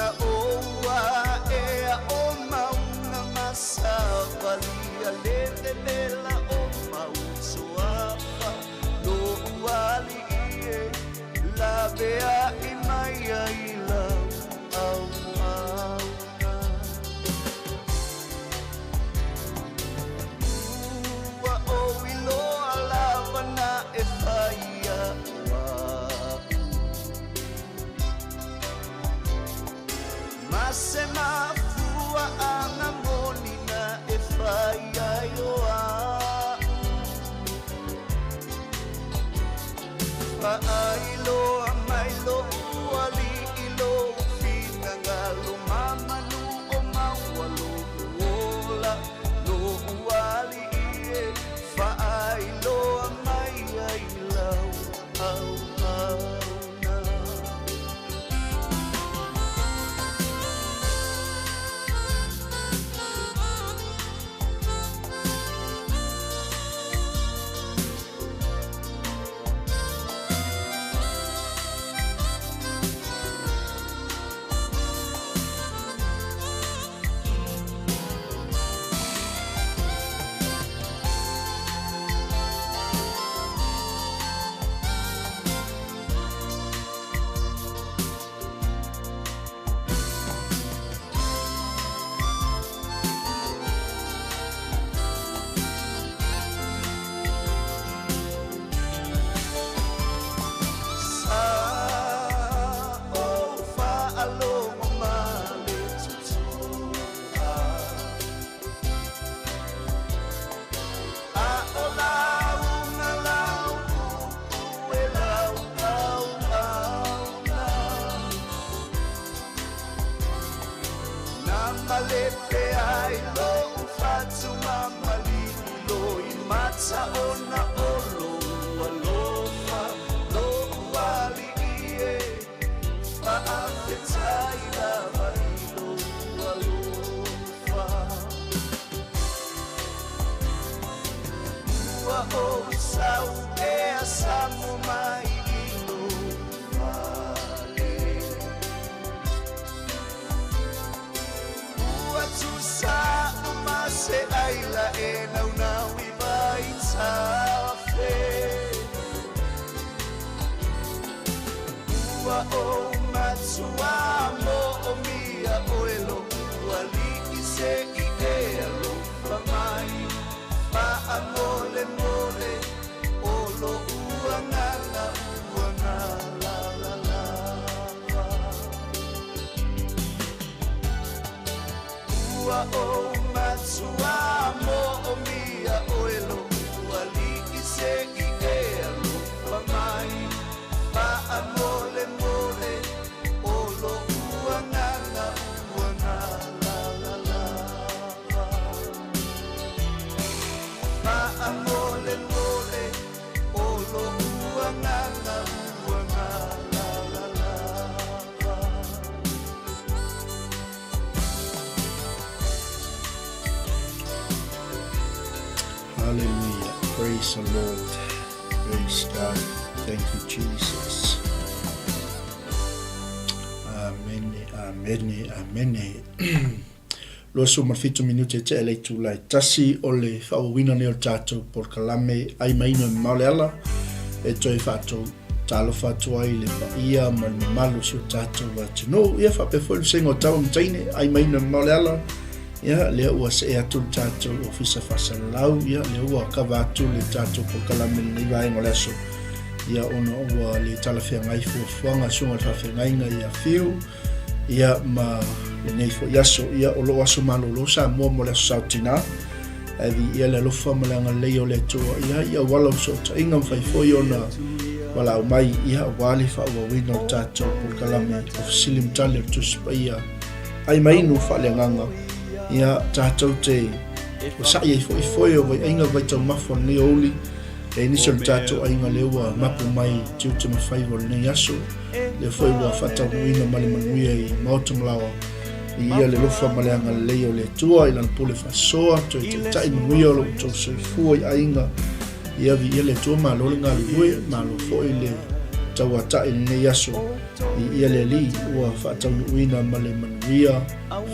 Na ou aʻe o mauna ma Savalia le vevela o Mausoafa Lo'u ali'i e lawe a'i mai ai lau auauna. Ua ou iloa lava na e fai a'u a'u. Ma se mafua'aga moni na e fai ai o a'u. Fa'ailoa mai lo'u ali'i lou finagalo ma manu o maua lo'u ola lo'u ali'i e fa'ailoa mai ai lau auauna. Sa ou fa'alogo ma le toto'a A o lauga lau upu e lau auauna Na malepe ai lo'u fatu ma malilo i mata ona o lou alofa lo'u ali'i e fa'afetai lava i lou alofa. Ua ou sau e asamo mai i lou fale. Ua tusa uma se aila e naunau i vaitafe. Ua ou matuā mo'omia oe lo'u ali'i se i e alofa mai. Fa'amolemole o lo'u agaga ua galala lava. Ua ou matuā mo'omia oe lo'u ali'i se i e alofa mai. Fa'amolemole o lo'u agaga ua galala lava. Fa'amolemole o lo'u agaga ua galala lava. Hallelujah. Praise the Lord. Praise God. Thank you, Jesus. Amene, amene, amene. 27 minute e tea le itula e tasi o le faaauauina nei o le tatou polokalame ai maino e mamao le ala e toe faatou talofa atu ai le paia ma le mamalu o si o tatou atunuu. Ia faapea foi le vasega o tama ma teine ai maino e mamao le ala. Ia lea ua see atu le tatou ofisa faasalalau, ia lea ua kava atu le tatou polokalame i lenei vaega o le aso. Ia ona ua le talafeagai fuafuaga suaga o le faafeagaiga ia Fiu ia ma lenei foi aso. Ia o loo aso malolo Samoa mo le aso Sao Tina. Ae viia le alofa ma le agalelei o le Atua ia i auala o fesootaiga mafai foi ona valaau mai ia aua le faaauauina o le tatou polokalame o Fesili ma Tali o le Tusi Paia ai ma inu faaleagaga ia tatou te wasa'i ai foi foe o vaiaiga vaitaumafa o lenei aoauli e nisi o le tatou aiga lea ua mapu mai tiute ma faiva o lenei aso lea foi ua faataunuuina ma le manuia i maota ma laoa i ia le alofa ma le agalelei o le Atua i lana pule faasoa toe taitai manuia o lo outou soifua i aiga ia viia le Atua malo le galulue malo foi le tauata'i i lenei aso, viia le Alii ua faataunuuina ma le manuia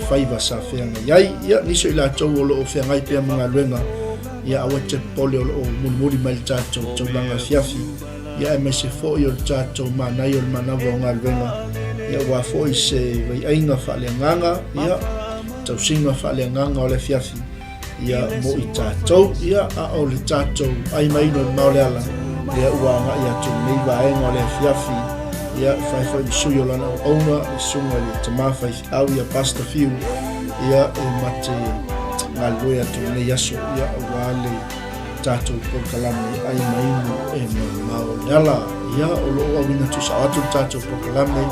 faiva sa feagai ai. Ia, nisi o i latou o lo o feagai pea ma galuega, ia aua e te popole o lo o mulimuli mai le tatou taulaga afiafi, ia aemaise foi o le tatou manaia o le manava o galuega, ia aua foi se vaiaiga faaleagaga, ia, tausiga faaleagaga o le afiafi. Ia, mo i tatou, ia, a o le tatou ai maino i mamao le ala, lea ua agai atu i lenei vaega o le afiafi, ia, fai foi ma sui o lana auauna, le susuga i le tama faifeau, ia Pastor Fiu, ia, e mate galulue atu i lenei aso, ia, aua le tatou polokalame ai maino e mamao le ala. Ia, o lo o auina tusao atu le tatou polokalame,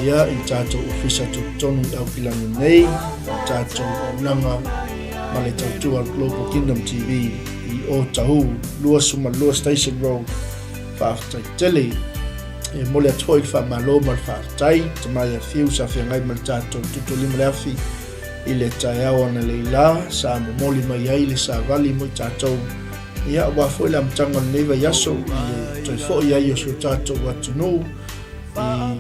ia, i le tatou ofisa tutotonu i Aukilani nei, le tatou auaunaga ma le tautua a le Global Kingdom TV i Otahuhu, 22 Station Road. Faafetai tele. E momoli atu foi le faamalo ma le faafetai tama ia Fiu sa feagai ma le tatou tutulima le afi i le taeao analeila sa momoli mai ai le savali mo i tatou ia aua foi le amataga o lenei vaiaso i le toe foi ai o si o tatou atunuu i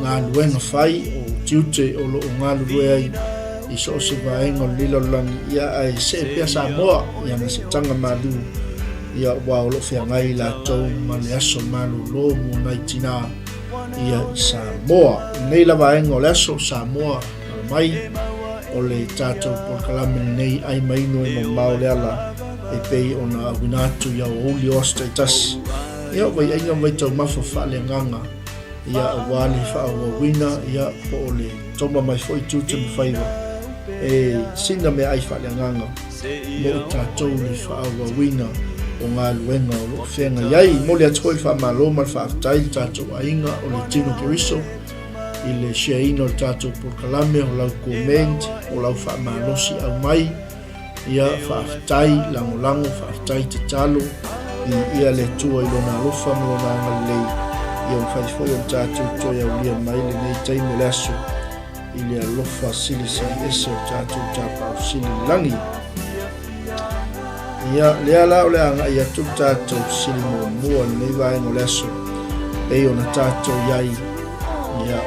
galuega fai o tiute o lo o galulue ai i so o se vaega o lenei lalolagi, ia ae see pea Samoa i ana seetaga malu, ia aua o lo o feagai latou ma le aso malolo mo nai tinā ia i Samoa. I lenei la vaega o le aso, Samoa, nalo mai, o le tatou polokalame lenei ai maino e mamao le ala e pei ona auina atu i aoauli o aso taitasi. Ia, o vaiaiga ma vaitaumafa faaleagaga, ia, aua le faaauauina, ia, po o le toma mai foi tiute ma faiva, e sina meaai faaleagaga mo i tatou le faaauauina o galuega o lo o feagai ai. E momoli atu foi le faamalo ma le faafetai i le tatou aiga o le Tino Keriso i le share ina o le tatou polokalame, o lau comment, o lau faamalosi aumai. Ia, faafetai lagolago, faafetai tatalo, viia le Atua i Lona alofa ma Lona agalelei, ia mafai foi ona tatou toe aulia mai lenei taimi o le aso i le alofa silisili ese o tatou Tapaau Sili i le lagi. Ia, lea la o le a agai atu le tatou sili muamua i lenei vaega o le aso, pei ona tatou i ai, ia,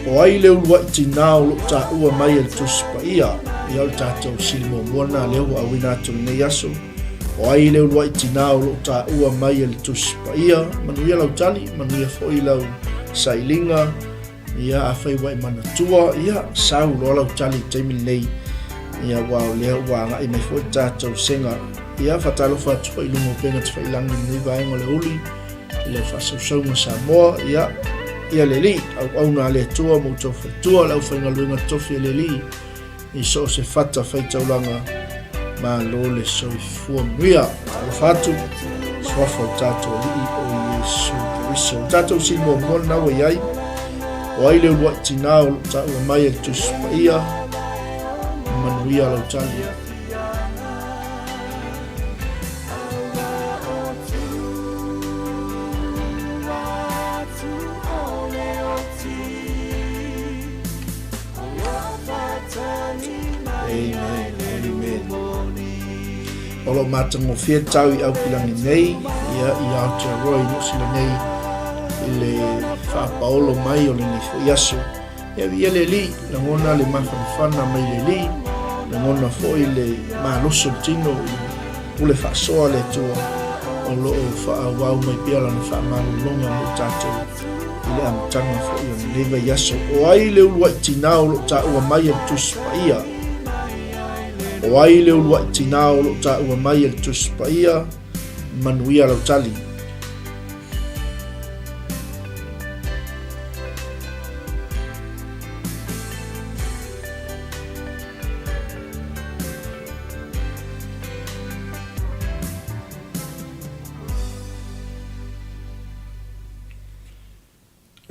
O ai le uluai tinā o lo o taua mai e le Tusi Paia? Ia, o le tatou sili muamua lena lea ua auina atu i lenei aso. O ai le uluai tinā o lo o taua mai e le Tusi Paia? Manuia lau tali, manuia foi lau sailiga. Ia, afai ua e manatua, ia, sau loa lau tali i le taimi lenei. Ia, aua o lea ua agai mai foi le tatou sega. Ia, faatalofa atu foi i luga o upega tafailagi i lenei vaega o le aoauli. I le faasausauga Samoa, ia, ia le Alii, auauna a le Atua ma outou faletua, le aufaigaluega tofi a le Alii, i so o se fata faitaulaga, malo le soifua manuia. Alofa atu, suafa o tatou Alii o Iesu Keriso. O tatou sili muamua lena ua i ai, o ai le uluai tinā o lo o taua mai e le Tusi Paia, manuia lau tali. Amen, amen. O lo o matagofie tau i Aukilani nei, ia i Aotearoa i Niu Sila nei, i le faapaolo mai o lenei foi aso. Ia viia le Alii, lagona le mafanafana mai le Alii, lagona foi le malosi o le tino i le pule faasoa a le Atua o lo o faaauau mai pea lana faamalologa mo i tatou i le amataga foi o lenei vaiaso. O ai le uluai tinā o lo o taua mai e le Tusi Paia? O ai le uluai tinā o lo o taua mai e le Tusi Paia? Manuia lau tali.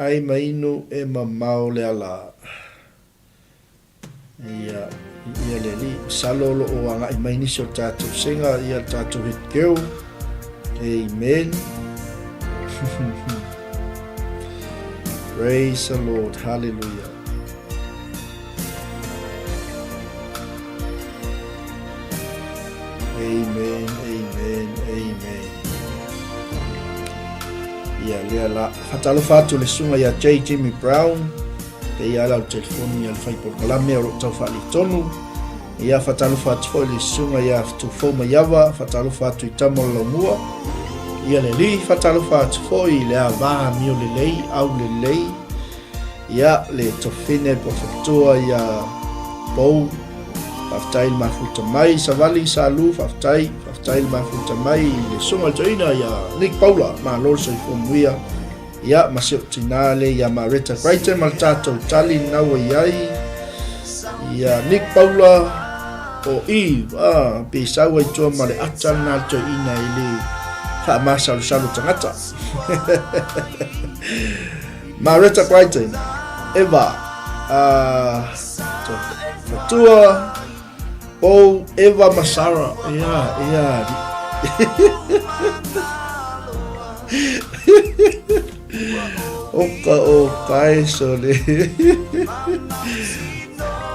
Ai ma inu e mamao le ala. Ia, ia le alii. Masalo o lo o agai mai nisi o tatou sega, ia le tatou head girl. Amen. Praise the Lord. Hallelujah. Amen, amen, amen. Ia lea la. Faatalofa atu i le susuga ia J. Jimmy Brown, pei lava lau telefoni a le fai polokalame o lo o tau faaletonu. Ia faatalofa atu foi i le susuga ia Tufou Maiava, faatalofa atu i Tama o le Laumua. Ia le alii, faatalofa atu foi i le ava amio lelei, au lelei. Ia le tofine po o faletua ia Pou, faafetai le mafuta mai, Savali Salu, faafetai, faafetai le mafuta mai i le susuga i le toeaina ia Nick Paula, malo le soifua manuia. Ia, ma si ou tinā le ia Mareta Crichton ma le tatou tali lena ua i ai. Ia Nick Paula o Eve, ah, pe sau ai tua ma le ata lena le toeaina i le faamasalosalo tagata. Mareta Crichton, Eva, ah, Fatua, Pou, Eva ma Sarah. Ia, ia. Oka o kae sole.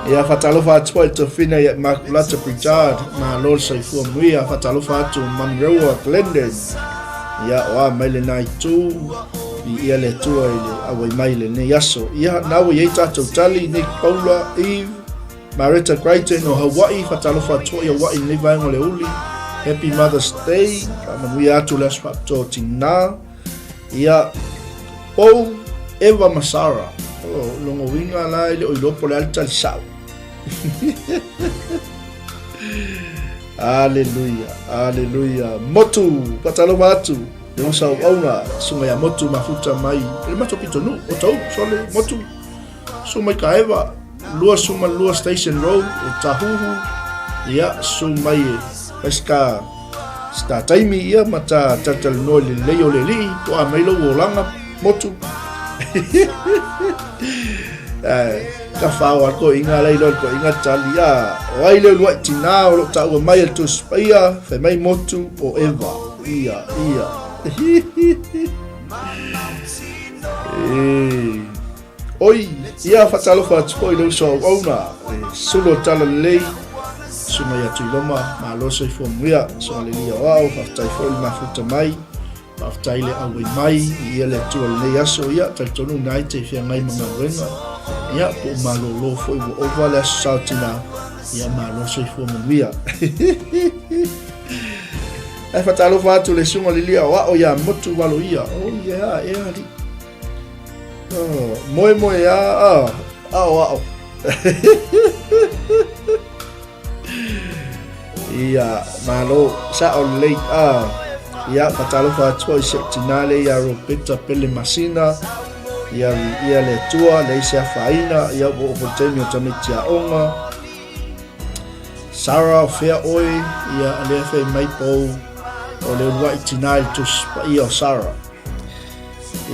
Ia whatalofa atu ai tofina ia Makulata Pritchard, malo le soifua muia, whatalofa atu Manrewa Glendon. Ia o a mai le nai tū, i ia le tua i le awai mai le nei aso. Ia, nā ua iai tātou tali, Nick Paula, Eve, Maretta Crichton o Hawaii, whatalofa atu i Hawaii nei vaega o le uli. Happy Mother's Day, whaamanuia atu le aso faapitoa o tinā. Ia, Pou, Eva ma Sarah. Oh, longo winga la i le o iloa po le a le tali sao. Aleluia, aleluia. Motu, whatalofa atu. Le usa o auna, sunga ia motu mafuta mai. Le mato pito nu, o tau, sole, motu. Su mai ka Eva, 22 Station Road, o Tahuhu. Ia, su mai e Waiska, sta taimi ia ma ta talatalanoa i le lelei o le alii, po a mai lou olaga motu. Ae, ka whao a ko inga lei loa ko inga tali a o ai le uluai tinā o lo taua mai e le Tusi Paia, whai mai motu o Eva. Ia, ia. E. Oi, ia whatalofa atu foi le uso auauna, le sulo tala lelei, susu mai atu i Roma, malo soifua manuia, soa le lia o ao, faafetai foi le mafuta mai, faafetai le auai mai, i ia le Atua lenei aso, ia, talitonu na ai te feagai ma galuega, ia, po o malōlō foi ua ova le aso sao tina, ia, malo soifua manuia. Ae whatalofa atu le susuga le lia o ao ia motu walo ia, o ia, e ali. Oh, moe moe a, a, ao ao. Ia, malo, sa o lei, a, ia, whatalofa atu i se tinā le ia Roberta Pele Masina, ia, ia le tua, le isi a whaina, ia o o taimi o tamaiti a onga. Sarah, o whea oe, ia, lea whai mai pou, o le uluai tinā i le tusi paia o Sarah.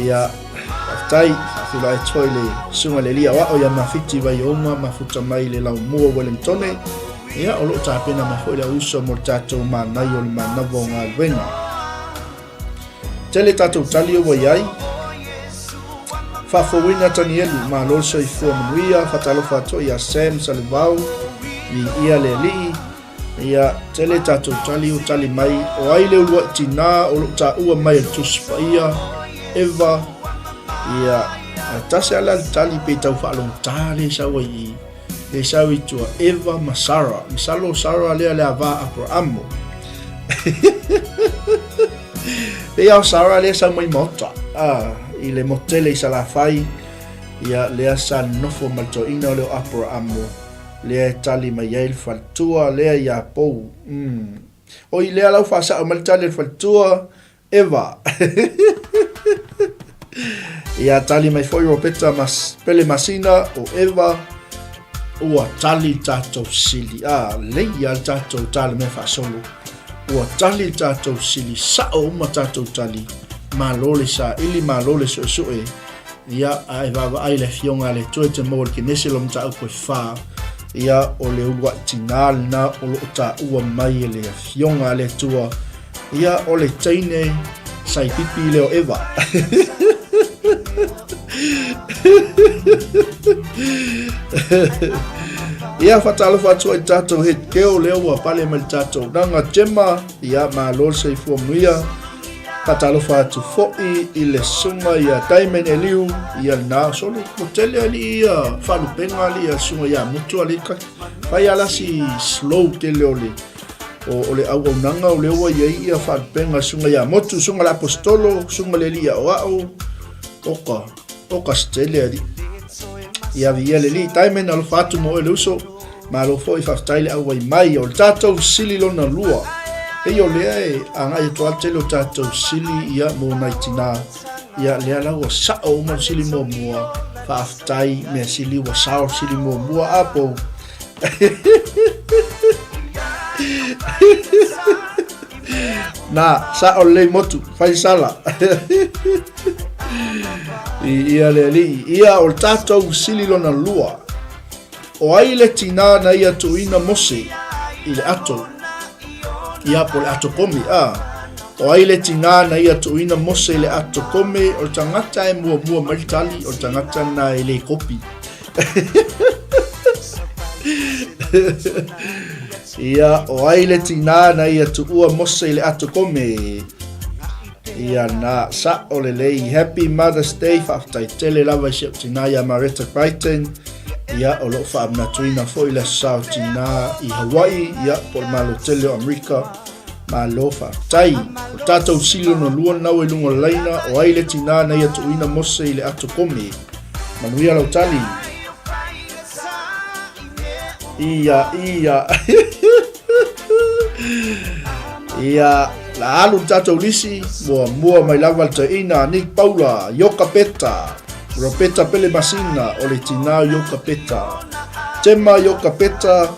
Ia, faafetai, faafeiloai atu foi le susuga i le alii aoao ia Mafiti Vaiooga, mafuta mai le Laumua o Wellingtone. Ia, o lo o tapena mai foi le auuso mo le tatou manaia o le manava o galuega. Tele tatou tali o ua i ai. Faafouina Tanielu, malo le soifua manuia, faatalofa atu ia Sam Salevao, viia le alii. Ia, tele tatou tali o tali mai, o ai le uluai tinā o lo o taua mai e le Tusi Paia, Eva, ia, ae tasi lava la le tali pe tau faalogotā lea e sau ai i i, lea e sau i tua, Eva ma Sara. Masalo o Sara lea le ava a Aperamo. Pei lava o Sara lea e sau mai maota, a, i le motele i Salafai, ia, lea sa nofo ma le toeaina o le o Aperamo. Lea e tali mai ai le faletua lea iā Pou. Umm. Oi, lea la ua faasao mai le tali a le faletua, Eva. Ia tali mai foi Ropeta mas, Pele Masina o Eva, ua tali le tatou sili. Ah, lei a le tatou tali mea faasolo. Ua tali le tatou sili, sao uma tatou tali. Malo le saili, malo le suesue. Ia, a e vaavaai i le Afioga a le Atua i te maua i le Kenese lo mataupu e whā, ia, o le uluai tinā lena o lo o taua mai e le Afioga a le Atua, ia, o le teine saipipi lea o Eva. Ia, whatalofa atu ai tātou head girl lea ua pale mai le tātou nanga Gemma, ia, malo le soifua manuia. Faatalofa atu foi i le susuga ia Diamond Eliu, ia lena sole ua tele alii ia faalupega alii a le susuga ia Mutu alii ka fai ala si slow tele o le o le auaunaga o lea ua i ai ia faalupega susuga ia Motu, susuga le Aposetolo, susuga le alii aoao, oka, oka se tele alii. Ia viia le alii, Diamond alofa atu mo oe le uso. Malo foi faafetai le auai mai o le tatou sili lona lua. Pei o lea e agai atu lava le tele o tatou sili ia mo nai tina. Ia lea la ua sao uma le sili muamua. Faafetai mea sili ua sao le sili muamua a pou. Na, sao lelei motu, fai sala. I ia le alii. Ia o le tatou sili lona lua. O ai le tinā na ia tuuina Mose i le ato, ia po le ato kome, a. O ai le tinā na ia tuuina Mose i le ato kome, o le tagata e muamua mai le tali, o le tagata na e le kopi. Ia, o ai le tinā na ia tuua Mose i le ato kome? Ia na, sa'o lelei. Happy Mother's Day, faafetai tele lava i si au tinā ia Maretta Crichton. Ia, o loo faamanatuina foi le aso sa o tinā i Hawaii, ia, po o le Malo tele o Amerika. Malo faafetai. O le tatou sili lona lua lena ua i luga o le laina, o ai le tinā na ia tuuina Mose i le ato kome? Manuia lau tali. Ia, ia. Ia, la alu le tatou lisi, muamua mai lava le toeaina Nick Paula, Ioka Peta, Ropeta Pele Masina, o le tinā o Ioka Peta, Tema Ioka Peta,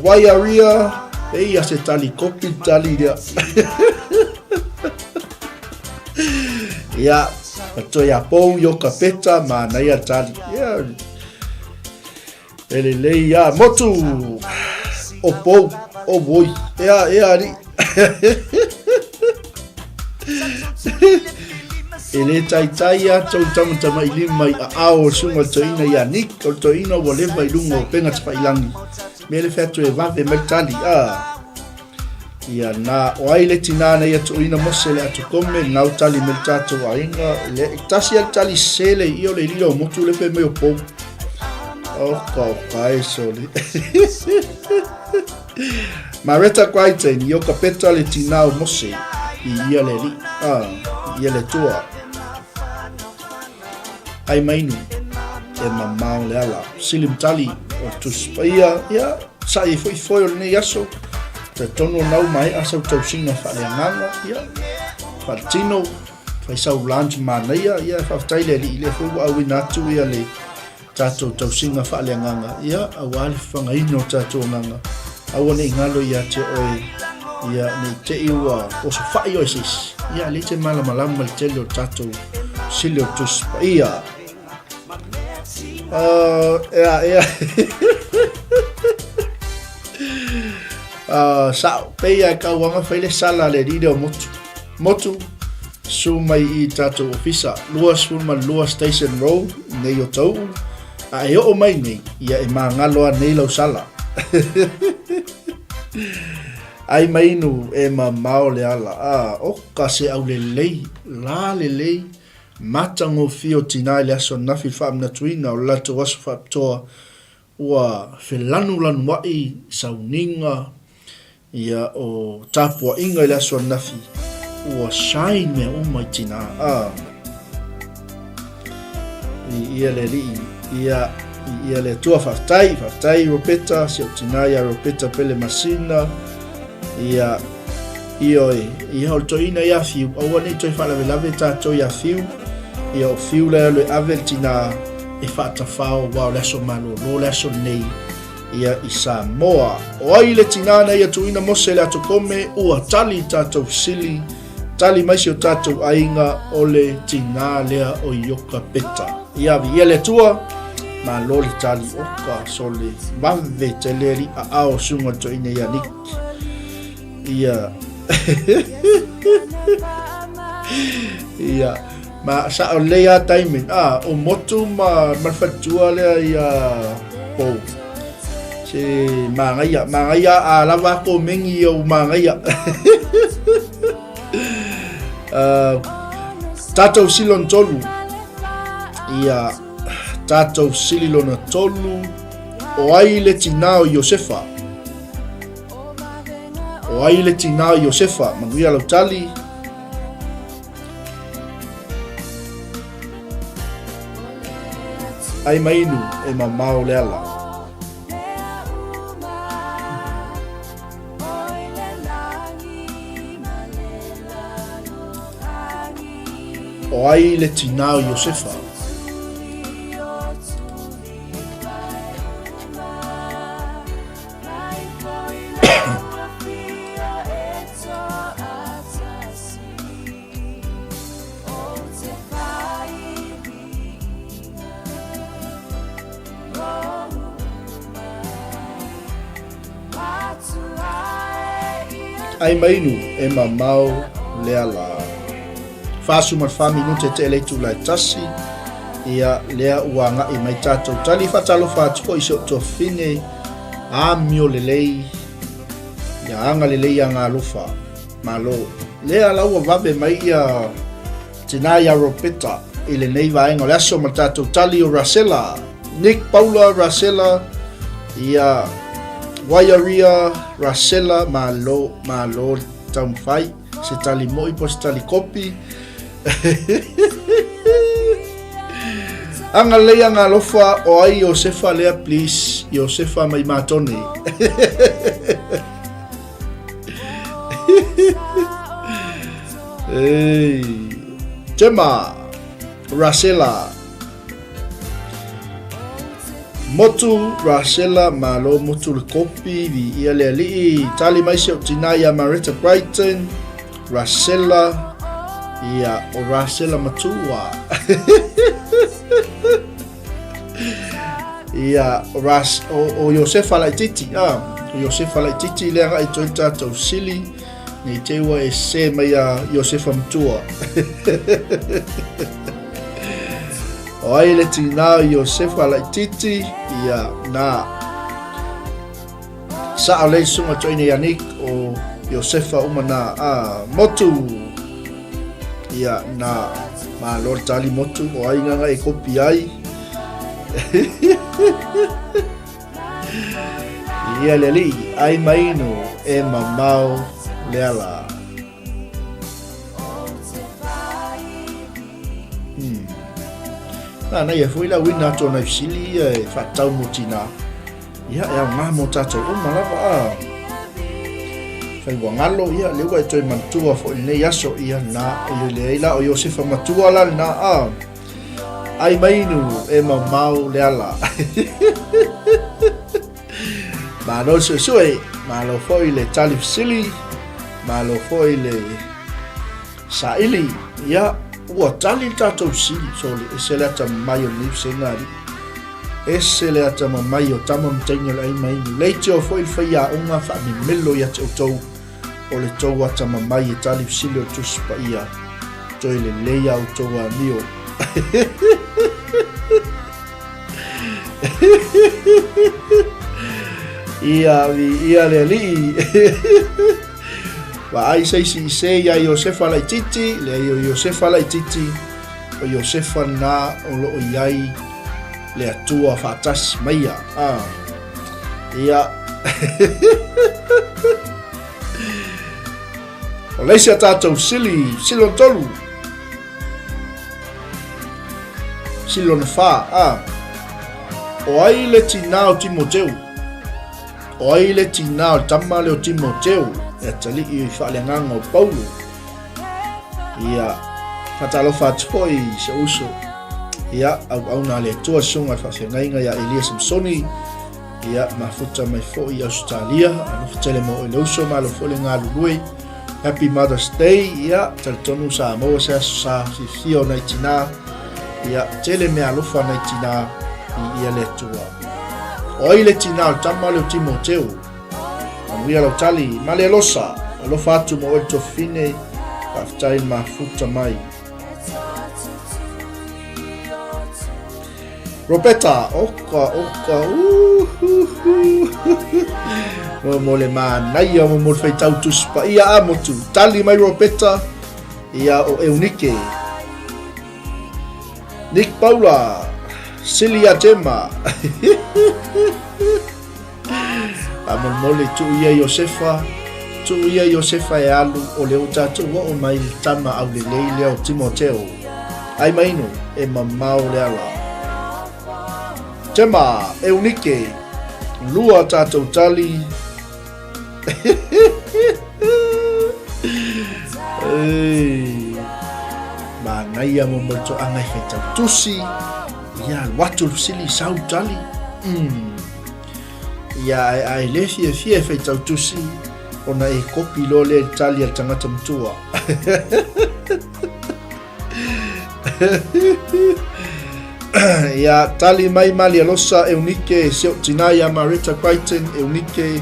Waiaria, eia se tali kopi tali lea. Ia, toe a pou Ioka Peta, manaia tali. Ia, E lelei a motu o pou o woi. Ea, ea ari. E le taitai a tou tamatama i lima i aao o le susuga o le toeaina ia Nick, o le toeaina ua leva i luga o upega tafailangi. Me le fai atu e vave mai le tali, a. Ia na, o ai le tinā na ia tuuina Mose le atukome, nau tali me le tatou aiga, le tasi a le tali sele i o le lila o motu le fe mai o pou. Oka o kai soli. Mareta Crichton, i o ka peta le tinā o Mose, i ia le li, ah, i ia le tua. Ai mainu, e mamao le ala. Silim tali o Tusi Paia, ia, Saʻi ai foi foe o lenei aso, talitonu o nau maea sau tausiga faaleagaga, ia, faaletino, fai sau lunch manaia, ia, faafetai le Alii, lea foi ua auina atu ia le tatou tausiga faaleagaga, ia, aua le fafagaina o tatou agaga, aua ne i galo ia te oe, ia, ne i te i ua osofai oe se isi, ia, lea e te malamalama le tele o tatou sili o Tusi Paia. Ea, ea. Sao, pei ai kauanga fai le sala le rire o motu. Motu, su mai i tātou ofisa, 22 Station Road, nei o tau, a e oo mai nei, ia e māngalo a nei lau sala. Ai mainu e mamao le ala, a, oka se au lelei, la lelei, Matagofie o Tinā i le aso ananafi le faamanatuina o le latou aso faapitoa ua felanulanuaʻi sauniga ia o tapuaiga i le aso ananafi ua shine mea uma i Tinā a i ia le alii ia i ia le Atua faafetai faafetai Ropeta si ou tinā ia Ropeta Pele Masina ia Ioe, ia o le toeaina ia Fiu, aua ne i toe faalavelave tatou ia Fiu, ia o Fiu la e alu e ave le tinā e faatafao aua o le aso malolo le aso lenei ia i Samoa. O ai le tinā na ia tuuina Mose le atokome, ua tali i tatou fesili, tali mai si o tatou aiga o le tinā lea o Iokapeta. Ia viia le Atua, malo le tali, oka sole vave tele alii aao susuga le toeaina ia Nick. Ia. Ia. Ma sao lelei a Damon. Ah, o motu ma ma le faletua lea ia Pou. Se manaia, manaia a lava a komeni ia u manaia. Tatou sili lona tolu. Ia, tatou sili lona tolu. O ai le tinā o Iosefa? O ai le tinā o Iosefa? Manuia lau tali. Ai mainu e mamao le ala. O ai le tinā o Iosefa? Ai mainu e mamao le ala. 44 minute te le itula e tasi. Ia lea ua agai mai tatou tali faatalofa atu foi i si ou tuafafine amio lelei ia agalelei agalofa. Malo. Lea la ua vave mai ia Tinā ia Ropeta i lenei vaega o le aso ma le tatou tali o Rasela, Nick Paula Rasela, ia Waiaria Rasela, malo, malo le taumafai, se tali moi po se tali kopi. Agalelei agalofa o ai Iosefa lea please, Iosefa mai Matone. Ei. Gemma, Rasela. Motu, Rasela, malo motu le kopi, vi ia le alii, tali mai se o tina ia Maretta Brighton, Rasela, ia o Rasela matua. Ia, o, Ras, o, o Iosefa laititi, ah, o Iosefa laititi lea ngai toi tātou sili, Nei te ua e sē mai a Iosefa matua. O ai le tinā o Iosefa laititi, ia, nā. Sao lei sunga toina ia Nick o Iosefa uma nā. A, motu! Ia, nā. Malo le tali motu, o ai nganga e kopi ai. Ia le alii, ai mainu e mamao le ala. Hmm. Nā, nei e fui la wina atu o nei fisili ia e whaatau mo tina. Ia, e au ngā mō tātou uma lava a. Whai wangalo, ia, le ua e toi mantua fo i nei aso, ia, nā, o le leai la, o Iosefa matua la, nā, a. Ai mainu e mamao le ala. Malo suesue, malo foi le tali fesili, malo foi le saili. Ia, ua tali le tatou sili, sole, ese le atamamai o lenei vasega alii. Ese le atamamai o tama ma teine o le ai mainu. Leitio foi le faiaoga faamemelo ia te outou. O le tou atamamai e tali fesili o le Tusi Paia, toe lelei a outou amio. Ia, ia le alii. Vaai se isi i se ia Iosefa laititi, leai o Iosefa laititi, o Iosefa na o loo iai le Atua faatasi maia. Ah. Ia. O le isi a tatou sili, sili lona tolu. Sili lona whā, a. O ai le tinā o Timoteu? O ai le tinā o tama le o Timoteu? E atalii i whaaleanganga o Paulo. Ia, whatalofa atu foi i se uso. Ia, auauna a le Atua susuga i le faafeagaiga ia Elia Samsoni, ia, mafuta mai foi i Ausetalia, alofa tele mo oe le uso, malo foi le galulue. Happy Mother's Day, ia, talitonu sa maua se aso sa fiafia o nai tinā, ia, tele mea alofa nai tinā i ia le Atua. O ai le tinā o le tama le o Timoteo? Manuia lau tali, Malealosa, alofa atu mo oe le tuafafine, faafetai le mafuta mai. Ropeta, oka, oka, uhuhu. Mo mo le manaia, mo mo le whaitau tusi paia a motu. Tali mai Ropeta. Ia o Eunike. Nick Paula, sili ia Tema. Faamolemole tuu ia Iosefa, tuu ia Iosefa e alu, o lea ua tatou oo mai i le tama aulelei lea o Timoteo. Ai mainu, e mamao le ala. Tema, Eunike, lua tatou tali. Ei, manaia mo mo toaga e whaitau tusi. Ia, alu atu le fesili, sau tali. Ia, ae, ae le fiafia e whaitau tusi, ona e kopi loa lea i le tali a le tagata matua. Ia, tali mai Malialosa, Eunike, si ou tinā ia Mareta Crichton, Eunike,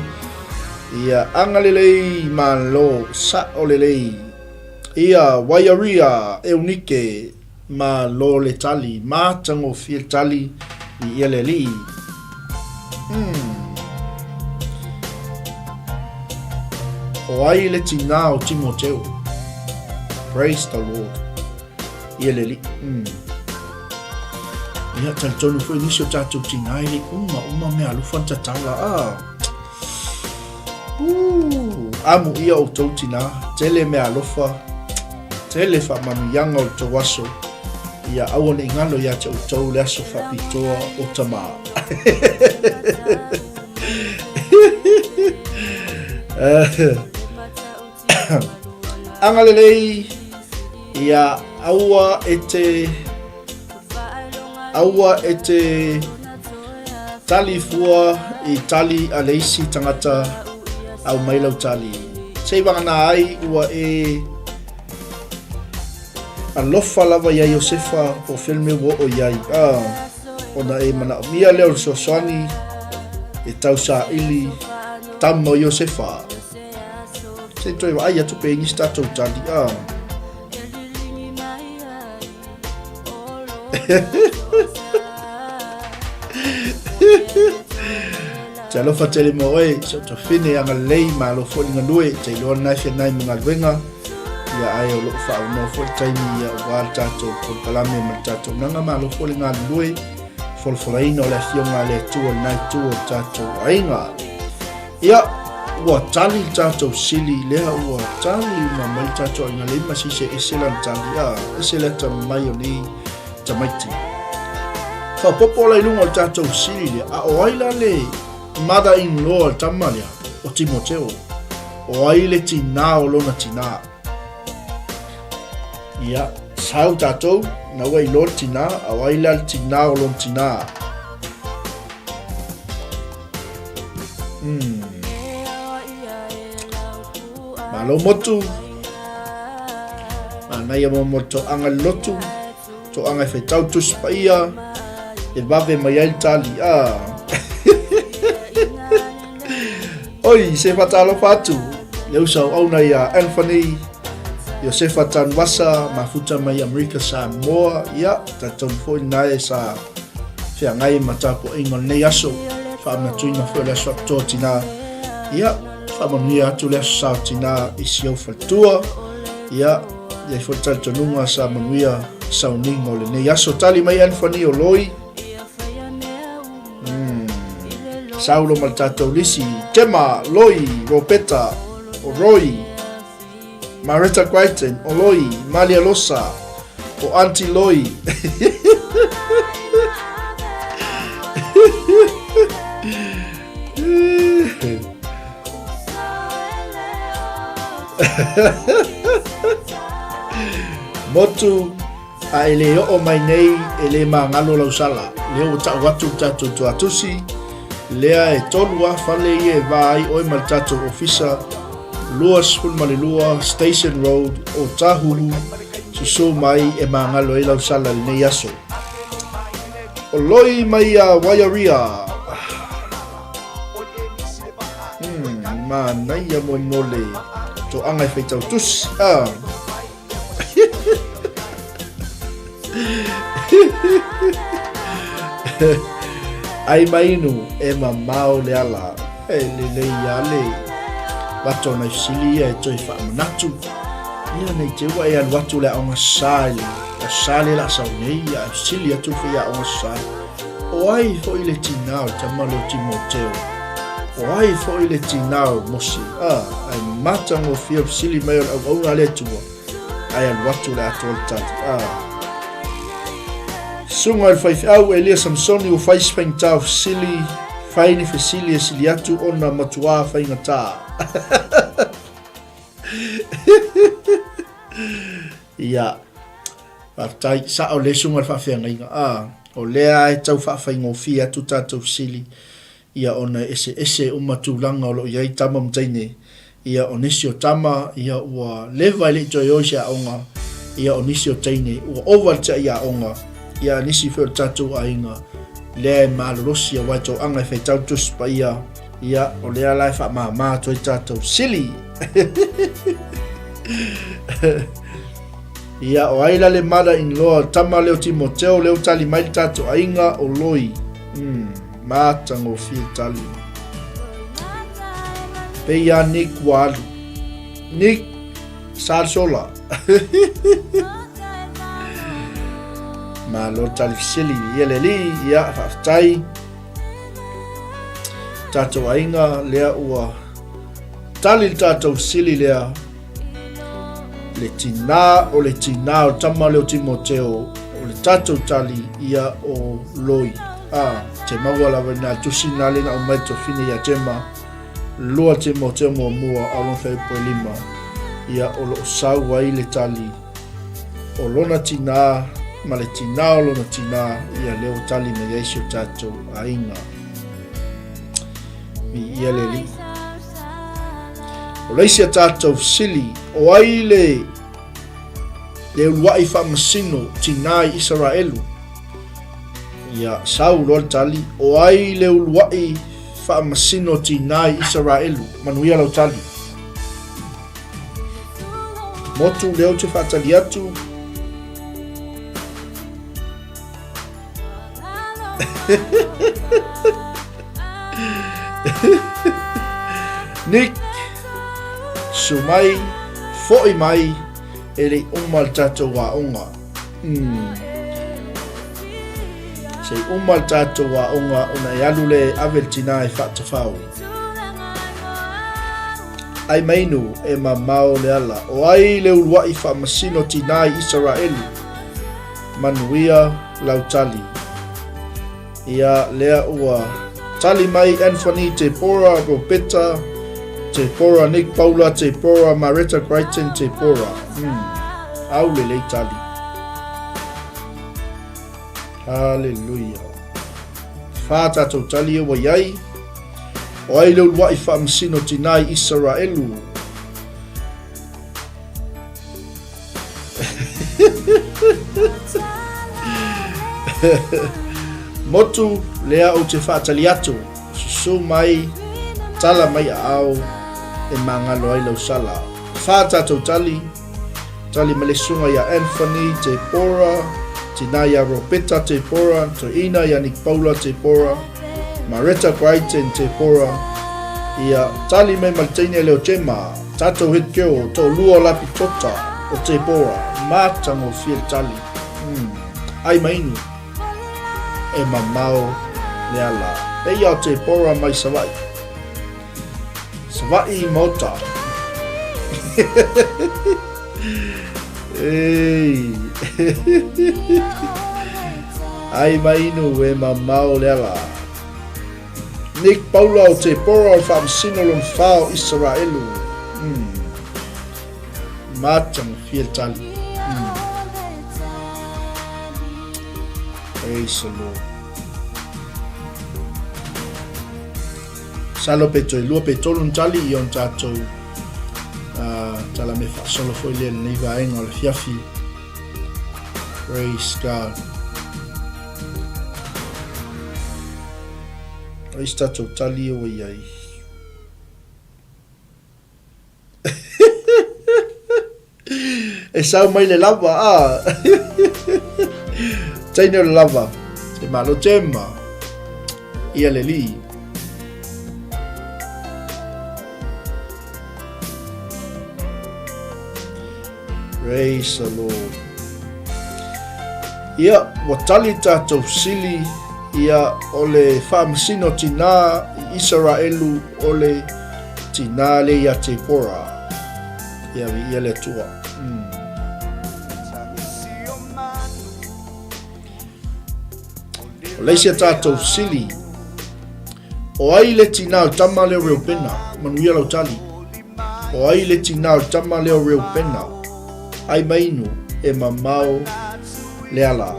ia, agalelei malo, sa'o lelei. Ia, Waiaria, Eunike, malo le tali, matagofie le tali i ia le alii. O ai le tinā o Timoteo? Praise the Lord. Ia le alii. Ia, talitonu foi nisi o tatou tinā e le uma, uma mea alofa na tatala. Ah. Amu ia outou tinā, tele mea alofa, tele faamanuiaga o le tou aso, ia aua ne i galo ia te outou le aso faapitoa o tamā. Agalelei, ia aua e te aua e te tali fua i tali a le isi tagata au mai lau tali. Sei vagana ai ua e alofa lava iā Iosefa po o fea le mea ua oo i ai. Ah, ona e manaomia lea o le fesoasoani e tausaili tama o Iosefa. Se i toe vaai atu pe i nisi tatou tali. Ah. Te alofa tele mo oe, se o tafine agalelei, malo foi le galue, te iloa lena e feagai ma galuega, ia ae o loo faaaunoa foi le taimi ia aua le tatou polokalame ma le tatou naga, malo foi le galulue, folafolaina o le afioga a le Atua i lena itu o le tatou aiga. Ia, ua tali le tatou sili lea, ua tali uma mai le tatou aiga lei ma sise ese lana tali, a, ese le atamai o nei tamaiti. Faaopoopo la i luga o le tatou sili lea, a o ai la le mother-in-law a le tama lea, o Timoteo? O ai le tinā o lona tinā? Ia, sau tatou, na ua iloa le tinā, a o ai la le tinā o lona tinā? Malo motu. Manaia mo mo toaga le lotu. Toaga e whaitau tusi paia. E vave mai ai le tali. Ah. Oi, se whatalofa atu. Le usa o auna ia Anthony. Iosefa Tanuvasa, mafuta mai Amerika Samoa. Ia, talitonu foi lena e sa feagai ma tapuaiga o lenei aso. Faamanatuina foi o le aso faapitoa tinā. Ia, faamanuia atu le aso sa o tinā i si ou faletua. Ia, i ai foi le talitonuga sa manuia sauniga o lenei aso. Tali mai Anthony o Loi. Saulo ma le tatou lisi. Gemma, Loi, Ropeta, o Roy. Mareta Crichton, o Loi, Malia Losa, o Auntie Loi. Motu, a e le oo mai nei, e le magalo lau sala. Lea ua tau atu le tatou tuatusi, lea e 3 lava fale ia e va ai oe ma le tatou ofisa, 22 Station Road, Otahuhu, susu mai e magalo ai lau sala i lenei aso. O Loi mai ia Waiaria. Manaia mo le toaga e faitau tusi. Ah. Ai mainu e mamao le ala e lelei ia le vato nai fesili ia e toe faamanatu. Ia nei te ua e alu atu le aoga sa i le sa le la sau nei, ia e sili atu le faiaoga sa. O ai foi le tinā o le tama lea o Timoteo? O ai foi le tinā o Mose? A, ai matagofie o le fesili mai o le auauna a le Atua, ae alu atu le atoa le tali. A. Susuga i le faifeau Elia Samsoni ua fai se faigata o fesili, fai ni fesili e sili atu ona matuā faigata. Ia, faafetai, sao le susuga i le faafeagaiga. A, o lea e tau faafaigofie atu tatou fesili, ia ona e eseese uma tulaga o lo o i ai tama ma teine. Ia, o nisi o tama, ia ua leva e le i toe o i se aoga, ia o nisi o teine ua ova le tiai aoga, ia a nisi foi o le tatou aiga, lea e malolosi aua e toaga e faitau le Tusi Paia, Ia, o lea la e faamama atu ai tatou sili. Ia, o ai la le mother in law, tama leo Timoteo, leo tali mai le tatou aiga o Loi. Matagofie tali. Pei ia Nick ua alu. Nick, Salsola. Malo tali fesili. Ia le alii, ia, faafetai. Tatou aiga lea ua tali le tatou fesili lea le tinā o le tinā o tama lea o Timoteo o le tatou tali ia o Loi. A, te maua lava i nā tusi nā le na aumai tofine ia Tema, 2 Timoteo muamua a lona fuaiupu e 5, ia o lo o sau ai le tali o lona tinā ma le tinā o lona tinā, ia lea ua tali mai ai si o tatou aiga. Viia le Alii. O le isi a tatou fesili, o ai le le uluai faamasino tinā i Isaraelu? Ia, sau loa le tali, o ai le uluai faamasino tinā i Isaraelu? Manuia lau tali. Motu lea ou te faatali atu. Nick, su mai, foi mai, e le uma le tatou aoga. Se i uma le tatou aoga ona e alu lea e ave le tinā e faatafao. Ai mainu e mamao le ala. O ai le uluai faamasino tinā i Isaraelu? Manuia lau tali. Ia lea ua tali mai Anthony Tepora, Robeta Tepora, Nick Paula Tepora, Mareta Crichton Tepora. Au lelei tali. Hallelujah. Whā tātou tali e wai ai. O ai le uluai faamasino tinā i Isaraelu. Motu lea ou te faatali atu, susu mai, tala mai aao e magalo ai lau sala. Whā tātou tali. Tali mai le susuga ia Anthony Tepora, tina ia Robeta Tepora, toeina ia Nick Paula Tepora, Mareta Crichton Tepora, ia tali mai ma le teine lea o Gemma, tatou head girl, toalua o Lapi Tota o Tepora, matagofie le tali. Ai ma inu, e mamao le ala. Eia o Tepora mai Savaii. Savaii Maota. Ei. Ai ma inu e mamao le ala. Nick Paula o te pora o le faamasino lona wha o Isaraelu. Matagofie le tali. Praise the Lord. Masalo pe toe lua pe tolu ni tali i ona tatou tala me faasolo foi lea lenei vaega o le afiafi. Praise God. Ai se tatou tali e ua i ai. E sau mai le lava, a. Teine o le lava. E malo tema. Ia le li. Praise the Lord. Ia, ua tali tatou sili, ia, o le faamasino tinā i Isaraelu o le tinā le ia Tepora. Ia, vi ia le Atua. Mm. O le isi a tatou sili, o ai le tinā o le tama lea o Reupena? Manuia lau tali. O ai le tinā o le tama lea o Reupena? Ai mainu e mamao le ala.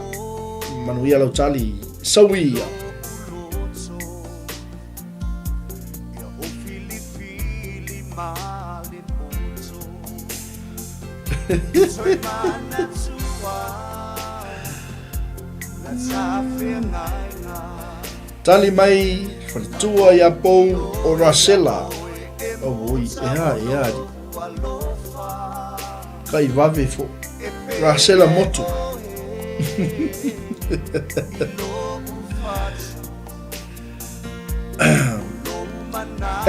Manuia lau tali. Saui ia. Tali mai faletua ia pou o Rasela. Oh, oi, e a, e a. Kai vave fo. Rasela motu.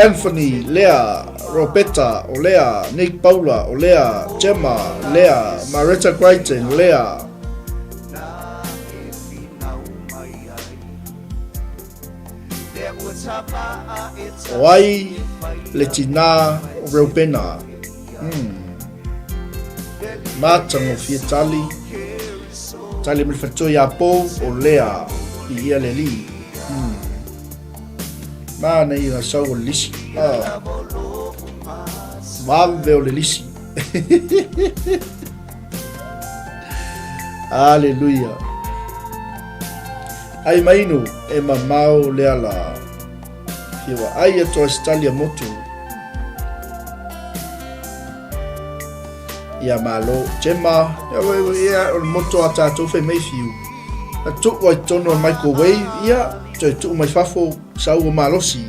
Anthony, Lea, Roberta, o Lea, Nick Paula, o Lea, Gemma, Lea, Maretta Crichton, Lea. O ai le tinā o Reubena? Hmm. Matagofie tali. Tali mai le faletoa ia Pou o Lea i ia le alii. Hmm. Manaia na sau o le lisi. Ah. Vave o le lisi. Aleluia. Ai mainu e mamao le ala. Hiwa ai atu Australia motu. Ia malo. Gemma, ia, ia, o le moto a tātou whai mai whiu. A tuu ai tonu o microwave, ia, toe tuu mai fafo, sau o malosi.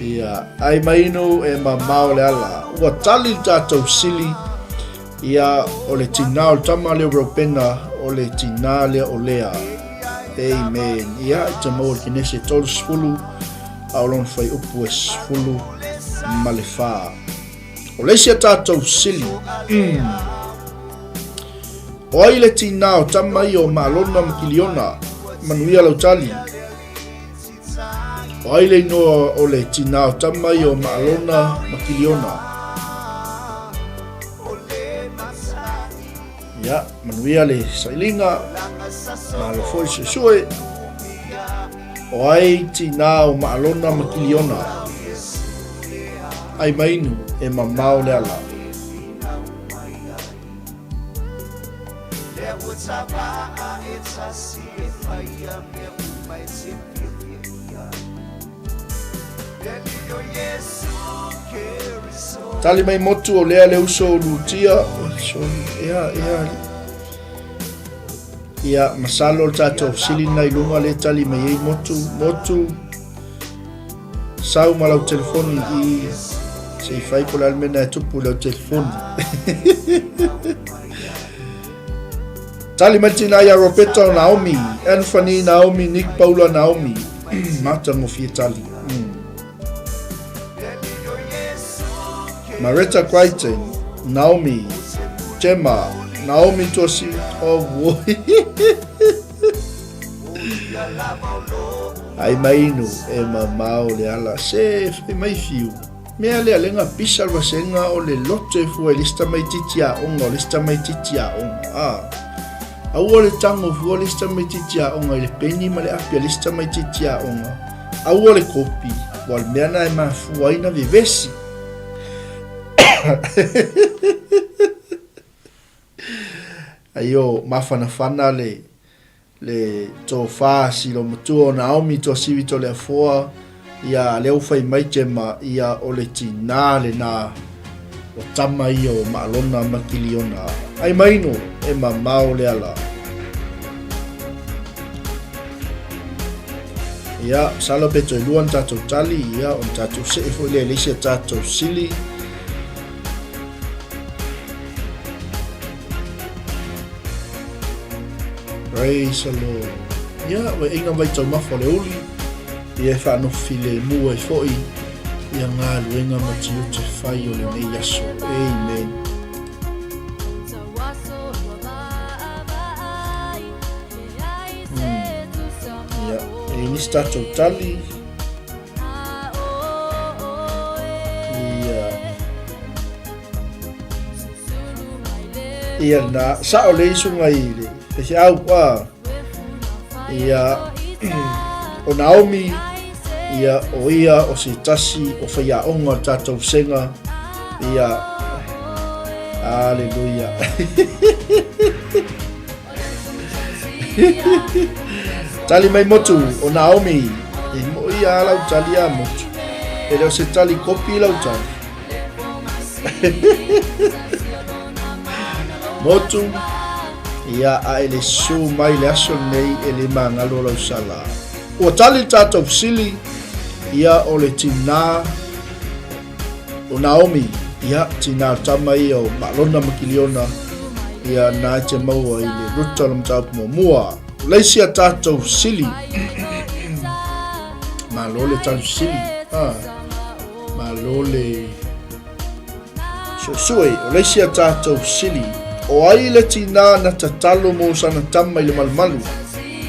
Ia, ai mainu e mamao le ala. Ua tali le tātou sili, ia, o le tinā o le tama lea o Reupena, o le tinā lea o Lea. Amen. Ia, i te maua le Kenese 30, a o lona whai upu e 14. O le isi a tātou sili, mm. O ai le tinā o tama ia o Malona ma Kiliona, manuia lau tali. O ai le inoa o le tinā o tama ia o Maalona ma Kiliona? Ia, manuia le sailiga, malo foi suesue. O ai tinā o Maalona ma Kiliona? Ai mainu e mamao le ala. Tali mai motu o lea le uso o Lutia. Sorry, ea, ea. Ia, masalo le tātou sili nei lunga le tali mai ei motu, motu. Sau ma lau telefoni i se i whai po le almena e tupu lau telefoni. Tali mai tina ia Roberto Naomi, Anthony Naomi, Nick Paula Naomi. Mata ngofie tali. Mm. Maretta Crichton, Naomi, Gemma, Naomi Tosi, oh boy. Ai mainu e mamao le ala se fai mai fiu. Mea lea lenga pisa le vasenga o le loto e fua i le isi tamaititi aoga o le isi tamaititi aoga. A. Aua le tango fua le isi tamaititi aoga i le peni ma le api a le isi tamaititi aoga. Aua le kopi, ua le mea na e mafua ai na vevesi. Aio, mafanafana le Le tofa silo matua o Naomi Tuasivi Toleafoa, ia lea ua fai mai Gemma, ia o le tinā lenā o tama ia o Maalona ma Kiliona. Ai maino e mamao le ala. Ia, masalo pe toe lua ni tatou tali, ia, ona tatou see foi lea i le isi a tatou sili. Praise the Lord. Ia, ua inga mai taumafa o le uli, ia e whaanofi le mua i foi, Ia galuega ma tiute fai o lenei aso. Amen. Ia, e i nisi tatou tali. Ia. Ia na, sao le isuga i le feseau, a. Ia, o Naomi, ia, o ia, o se tasi, o faiaoga o tatou sega, ia, aleluia. Tali mai motu, o Naomi, e mo ia lau tali a motu. E le o se tali kopi lau tali. Motu, ia a e le su mai le aso nei e le magalo lau sala. Ua tali le tatou fesili, ia o le tinā o Naomi, ia tinā tama ia o Malona ma Kiliona, ia nā e te maua i le Ruta o le mataupu muamua. O le isi a tatou fesili, malo le tali fesili, ah. Malo le suesue. O le isi a tatou fesili, o ai le tinā na tatalo mo sana tama i le malumalu?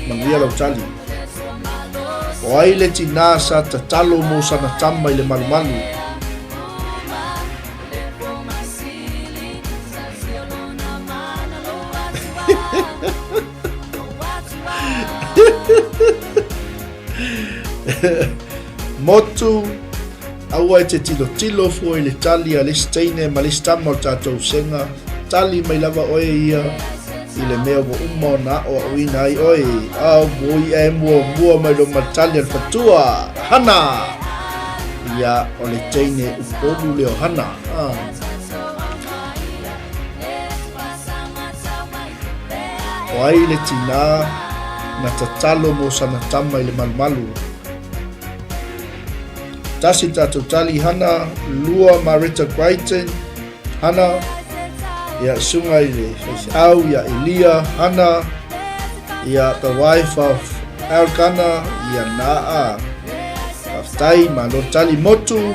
Manuia lau tali. O ai le tinā sa tatalo mo sana tama i le malumalu? Motu, aua e te tilotilo fua i le tali a le isi teine ma le isi tama o le tatou sega, tali mai lava oe ia i le mea ua uma ona aʻoaʻoina ai oe. A ua i'a e muamua mai loma le tali a le fatua, Hana! Ia, o le teine upolu lea o Hana. Ah. O ai le tinā na tatalo mo sana tama i le malumalu? Tasi tatou tali Hana, lua Mareta Crichton, Hana, ia sunga i le faifeau ia Elia, Hana, ia the wife of Elkana, ia Naa. Faafetai, malo tali motu,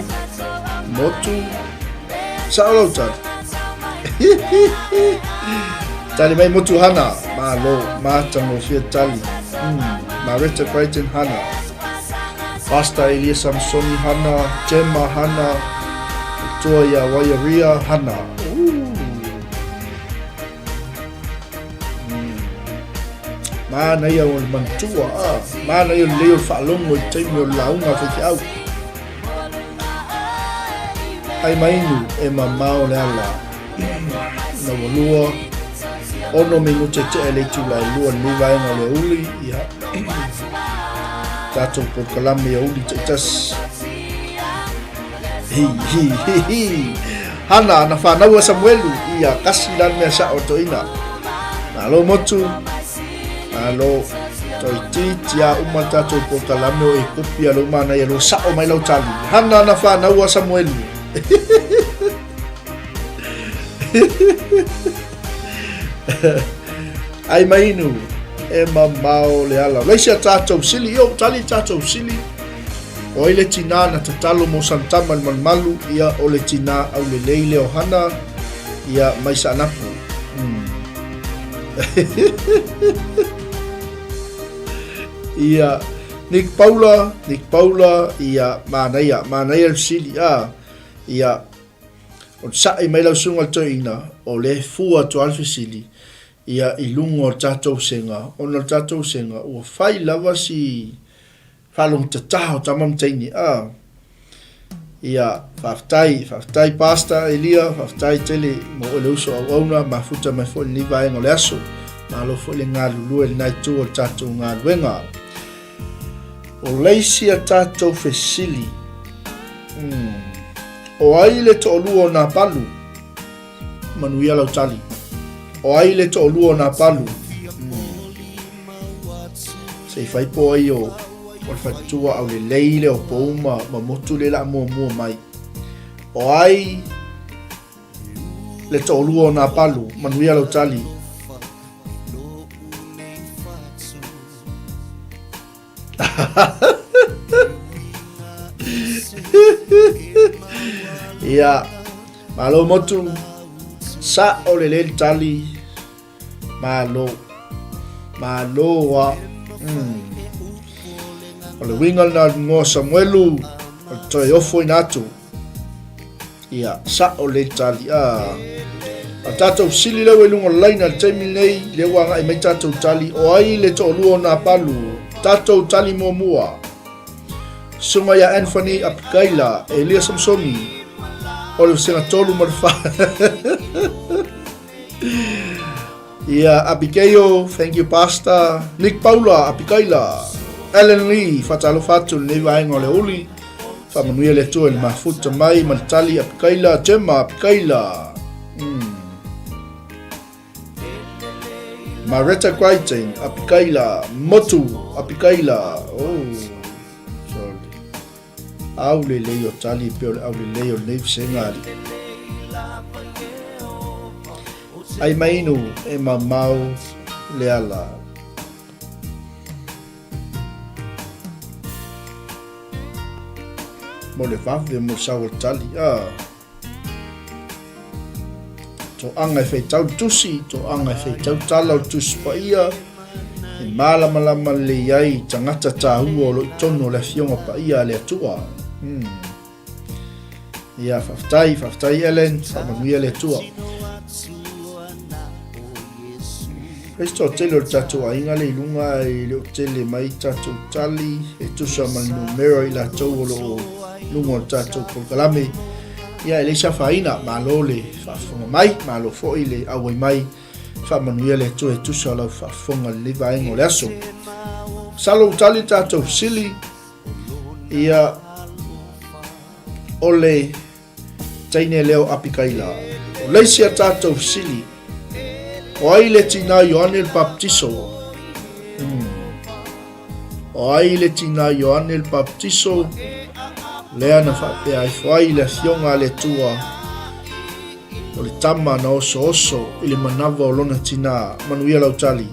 motu, Sao lau tali. Tali mai motu Hana. Malo, matagofie tali. Mareta Crichton Hana. Pastor Elia Samsoni Hana, Gemma Hana, Toa ia Waiaria Hana. Manaia o le manatua, ah. Manaia o le lei o le faalogo i le taimi o le lauga a faifeau. Ai mainu e mamao le ala. Na ua lua, ono minute tea le itula e lua lenei vaega o le aoauli, ia. Tatou polokalame aoauli taitasi. Hi, hi, hi, hi. Hana, na whanau a Samuelu, ia kasi la le mea sao toeaina. Malo motu, malo toeitiiti a uma le tatou polokalame o e kopi a lou manaia lo sao mai lau tali. Hana na whanau a Samuelu. Ai mainu, e mamao le ala. Leisi a tatou sili, io tali tatou sili. O ai le tinā na tatalo mo sana tama i le malumalu, ia o le tinā aulelei lea o Hana, ia mai Saanapu. Mm. Ia, Nick Paula, Nick Paula, ia, manaia, manaia le fesili, a, ia, o le sa'i mai lau susuga i le toeaina, o le fua atu lava le fesili, ia, i luga o le tatou sega, ona o le tatou sega, ua fai lava si Faalogo-tatao tama ma teine a. Ia, faafetai, faafetai Pastor Elia, faafetai tele mo oe le uso auauna, mafuta mai foi lenei vaega o le aso. Malo foi le galulue i lena itu o le tatou galuega. O le isi a tatou fesili, o ai le toalua o Napalu? Manuia lau tali. O ai le toalua o Napalu? Se i fai po ai o, o le faletua au lelei le o pou ma, ma motu le la muamua mai. O ai le toalua o Napalu? Manuia lau tali. Ia, malo motu, sa'o lelei le tali, malo, malo a. Mm. O le uiga lena o le igoa o Samuelu, o le toe ofoina atu. Ia, sa'o lelei le tali. Ah. A tatou sili lea ua i luga o le laina i le taimi lenei, lea ua agai mai tatou tali, o ai le toalua o Napalu? Tatou tali muamua. Susuga ia Anthony Apikaila, Elia Samsoni, o le vasega 3 ma le 4. Ia Abigail, thank you Pastor. Nick Paula, Apikaila, Alan Lee, faatalofa atu i lenei vaega o le uli. Faamanuia le Atua i le mafuta mai ma le tali Apikaila, Gemma Apikaila. Mm. Maretta Crichton, Apikaila, Motu, Apikaila. Oh, sorry. Au lelei o tali pe o le au lelei o lenei vasega alii. Ai mainu e mamao le ala. Mo le vave mo le sau o le tali. Ah. Toaga e faitau le tusi, toaga e faitau tala o le tusi paia, e mālamalama lelei ai tagata tāua o lo i tonu o le afioga paia a le Atua. Hmm. Ia, faafetai, faafetai Ellen, faamanuia le Atua. Kristo tele o le tatou aiga le i luga e le o tele mai tatou tali e tusa ma le numera i latou o lo o luga o le tatou polokalame. Ia e leai se afaina, malo le faafofoga mai, malo foi le auai mai, faamanuia le Atua e tusa o lau faafofoga i lenei vaega o le aso. Masalo ua tali le tatou fesili, ia o le Teine lea o Apikaila. O le isi a tatou fesili, o ai le tinā Ioane le Papatiso? Hmm. O ai le tinā Ioane le Papatiso? Lea na faapea ifo ai le afioga a le Atua o le tama na osooso i le manava o lona tinā. Manuia lau tali.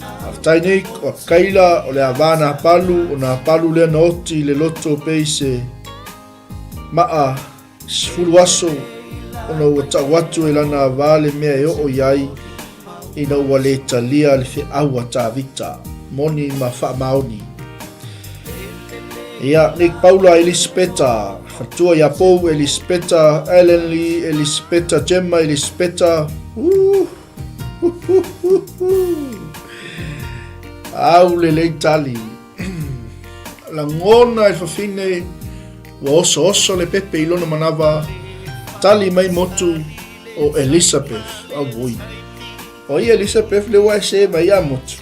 Faafetai Nick, o Apikaila, o le ava nā palu, o nā palu lea na oti i le loto pei se maa 10 aso ona ua tau atu e lana ava le mea e oo i ai ina ua le talia le feau a Tavita, moni ma faamaoni. Ia, Nick Paula, Elisapeta, Fatua ia Pou, Elisapeta, Ellen Lee, Elisapeta, Gemma, Elisapeta, uh, Au lelei tali. Lagona e fafine ua osooso le pepe i lona manava, tali mai motu o Elizabeth. Auoi. O ai Elizabeth le ua e se mai ia motu.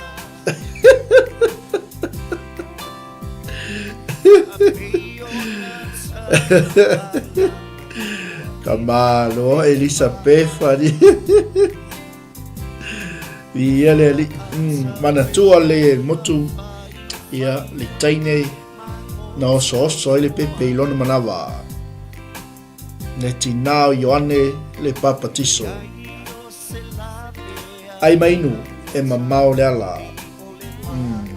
Ka malo Elisabeth ali. Ia le ali. Mm, manatua le motu ia le teine na oso oso ai le pepe i lona manawa. Le tinā o Ioane le Papatiso. Ai mainu e mamao le ala. Mm.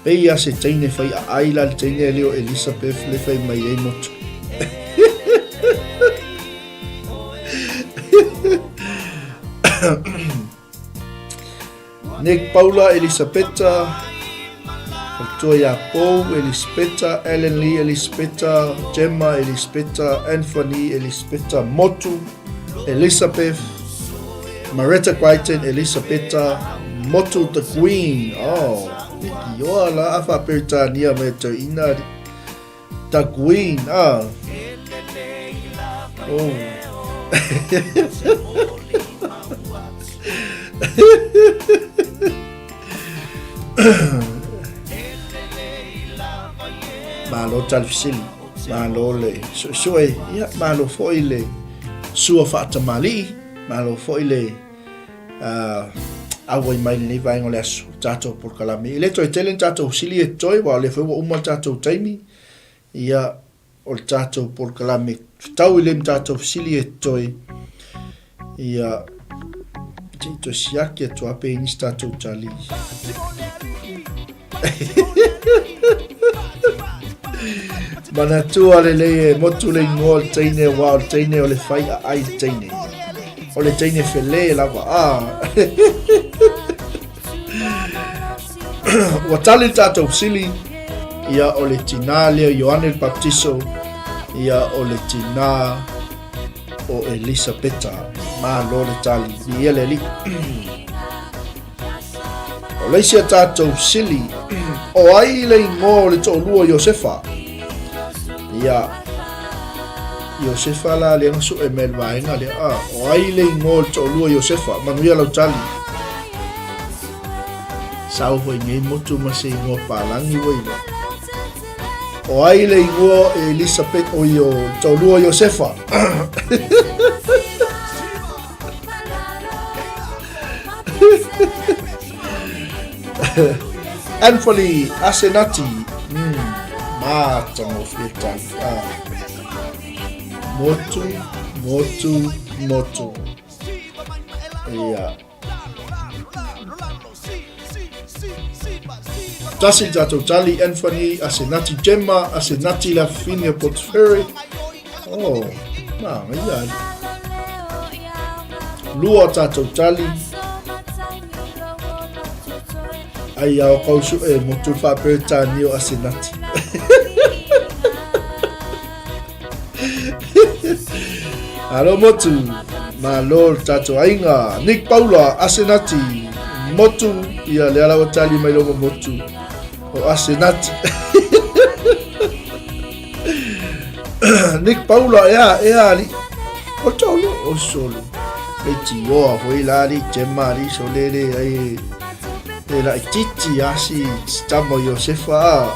Pei a se teine whai a ai la le teine leo Elizabeth le whai mai ei motu. Nick Paula Elisapeta, Faletua ia Pou Elisapeta, Ellen Lee Elisapeta, Gemma Elisapeta, Anthony Elisapeta, Motu Elizabeth, Maretta Crichton Elisapeta, Motu the Queen. Oh, Ioa la a wha-Peritania me tau ina. The Queen, ah. Oh. Malo tali fesili, malo le suesue, ia, malo foi le sua faatamali'i, malo foi le auai mai lenei vaega o le aso, le tatou polokalame. E le toe tele ni tatou fesili e totoe, aua o lea foi ua uma le tatou taimi, ia, o le tatou polokalame fetau i le ma tatou fesili e totoe, ia, se i toe siaki atu a pe i nisi tatou tali. Manatua lelei e motu le ingoa o le teine aua o le teine o le fai aai le teine. O le teine fele lava a. Ua tali le tatou fesili, ia o le tinā lea Ioane le Baptiso, ia o le tinā o Elisapeta. Malo le tali, viia le Alii. O le isi a tatou fesili, o ai le ingoa o le toalua o Iosefa? Ia, Iosefa la lea na sue mai le vaega lea. Ah, o ai le ingoa o le toalua o Iosefa? Manuia lau tali. Sau foi nei motu ma se ingoa palagi ua iloa. O ai le ingoa o Elisabeth o io toalua o Iosefa? Anthony Asenati. Matagofie tali. Ah. Motu, motu, motu. Ia. Tasi le tatou tali, Anthony Asenati Gemma, Asenati Lafafine o Port Fairy. Oh, manaia ai. Lua tatou tali. Ai ao kau su e motu wha-Peretania o Asenati. Alo motu, malo le tatou aiga. Nick Paula, Asenati, motu, ia lea la ua tali mai loma motu o Asenati. Nick Paula, ea, ea ali. O tolu, o solo. E tioa foi la ali, Gemma ali, solele, ai, e la titi asi, tama o Iosefa. A.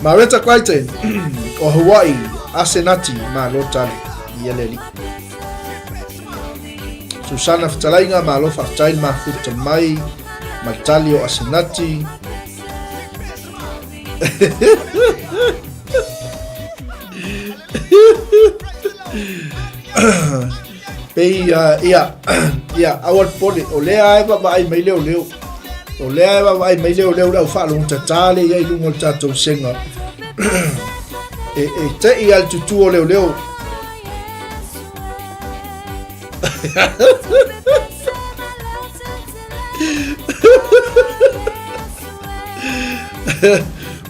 Mareta Crichton, o Hawaii, Asenati, malo tali, i ele ali. Susana Fetalaiga, malo whaatai le mafuta mai, ma tali o Asenati. Pei ia, ia, aua le popole, o lea e vaavaai mai leoleo. O lea e vaavaai mai leoleo le au faalogo tatā lea i ai i luga o le tatou sega. E, e tei lava le tutū o leoleo.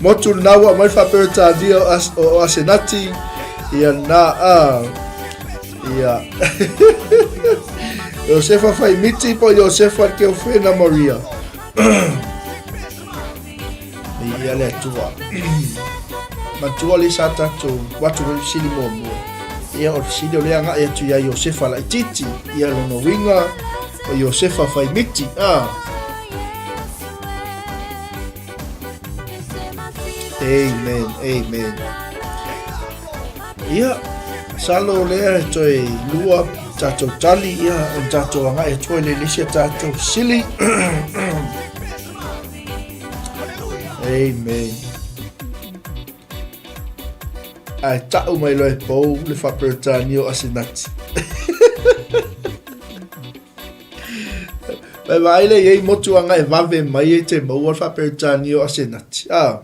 Motu lena ua aumai faa-Peretania o Asenati, ia lena a ia Iosefa Faimiti po o Iosefa Keofena Maria. Ia le Atua. Matua le sa tatou avatu foi le fesili muamua. Ia o le fesili o lea agai atu ia Iosefa laitiiti. Ia lona uiga o Iosefa Faimiti. Ah. Amen, amen. Ia, salo lea e toe lua tatou tali, ia, o tatou agai atu ai le isi a tatou sili. Amen. Ae ta'u mai loa e pou le faa-Peretania o Asenati. Mai vaai lea i ai motu anga e vave mai e te maua le faa-Peretania o Asenati. Ah,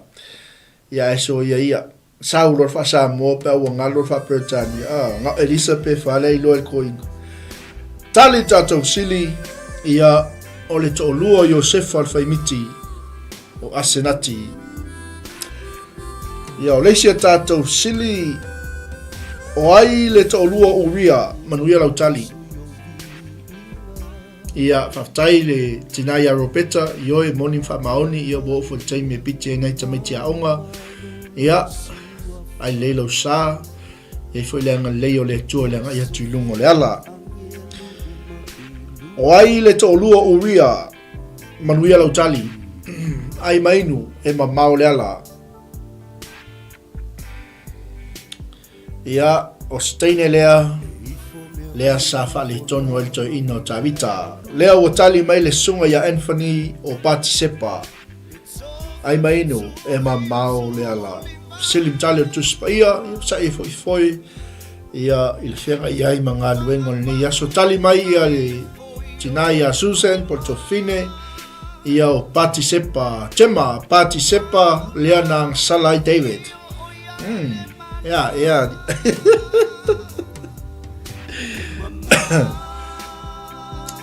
ia ae soia ia. Sau loa le faa-Samoa pe a ua galo le faa-Peretania. Ah, na o Elisabeth lava lea e iloa i le toeaina. Tali tatou sili, ia, o le toalua o Iosefa le faimiti o Asenati. Ia, o le isi a tatou sili, o ai le toalua o Uria? Manuia lau tali. Ia, faafetai i le tinā ia Ropeta, ioe, moni ma faamaoni, ia ua oo foi le taimi e piti ai nai tamaiti aoga. Ia, ai lelei lau sa, iai foi le agalelei o le Atua i le agai atu i luga o le ala. O ai le toalua o Uria, manuia lau tali, ai ma inu, e mamao le ala. Ia, o se teine lea, lea sa faaletonu ai le toeaina o Tavita. Lea ua tali mai le susuga ia Anthony o Patisepa. Ai ma inu, e mamao le ala. Fesili ma tali o le Tusi Paia, ia sa'i e foifoi, ia i le feagai ai ma galuega o lenei aso. Tali mai ia le tinā ia Susan po o le Tofine. Ia o Patisepa, Tema, Patisepa, lea na agasala ai David. Mm, ea, ea.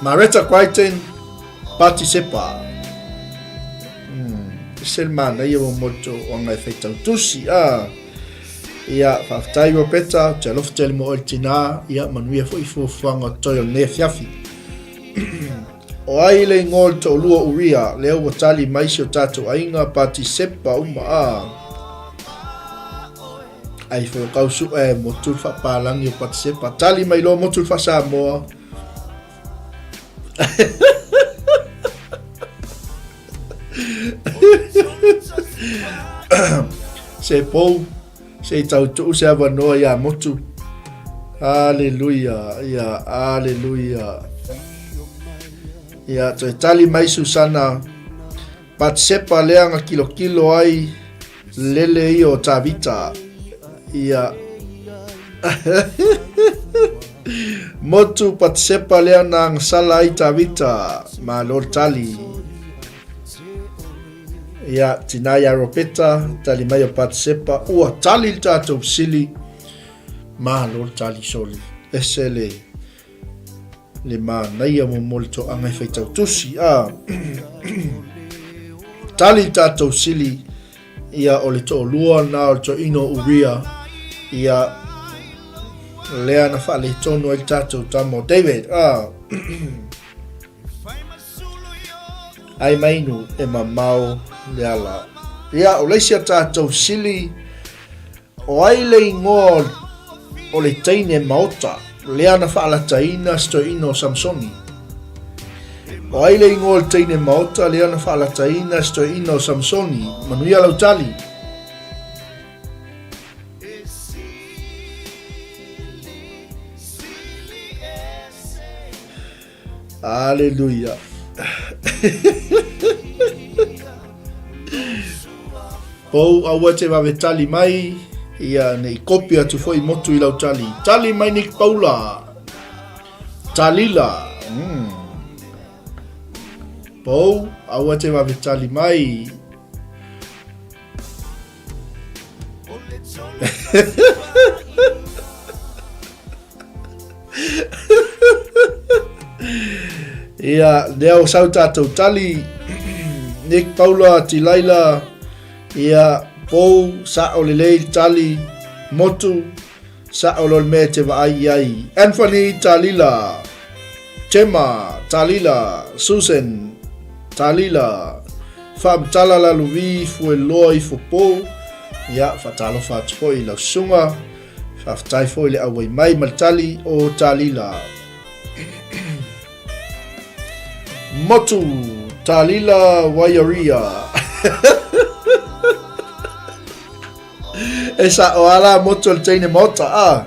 Mareta Crichton, Patisepa. Mm, ese le manaia mo moto o anga e whaitau tusi. Ah. Ia, whawhetai Roberta, te alofa tele mo oe tinā, ia, manuia fo i fuafuaga o toi o le afiafi. O ai le ingoa o le toalua o Uria, lea ua tali mai si o tatou aiga, Patisepa uma a. Ai foi o kau suʻe motu le faapalagi o Patisepa. Tali mai loa motu le faa-Samoa. Se pou, se i tautuu se avanoa iā Motu. Aleluia, ia, aleluia. Ia, toe tali mai Susana, Patsepa lea na kilokilo ai lele ia o Tavita. Ia. Motu Patsepa lea na agasala ai Tavita, malo le tali. Ia, tinā iā Ropeta, tali mai o Patsepa, ua tali le tatou fesili, malo le tali soli. Ese le, le manaia mo le toaga e faitau tusi. A, tali le tatou fesili, ia o le toalua na o le toeaina o Uria, ia, lea na faaletonu ai le tatou tama o David. A, Ai mainu e mamao le ala. Ia, o le isi a tatou sili, o ai le ingoa o le teine maota, lea na faalataina se toeaina o Samsoni? O ai le ingoa o le teine maota, lea na faalataina se toeaina o Samsoni? Manuia lau tali. Aleluia. Pou aua te wawe tali mai, ia nei kopi atu foi motu i lau tali. Tali mai Nick Paula. Talila. Mm. Pou aua te wawe tali mai. Ia, lea o sau tātou tali, Nick Paula, Tilaila, ia, Pou, sa'o lelei le tali, Motu, sa'o loa le mea e te vaai i ai, Anthony Talila, Gemma Talila, Susan Talila, Faamatala Laluvi, Fueloa Ifo Pou, ia, faatalofa atu foi i lau susuga, Faafetai foi le auai mai ma le tali o Talila. Motu, Talila Waiaria. E sa o ala motu o le teine maota, ah.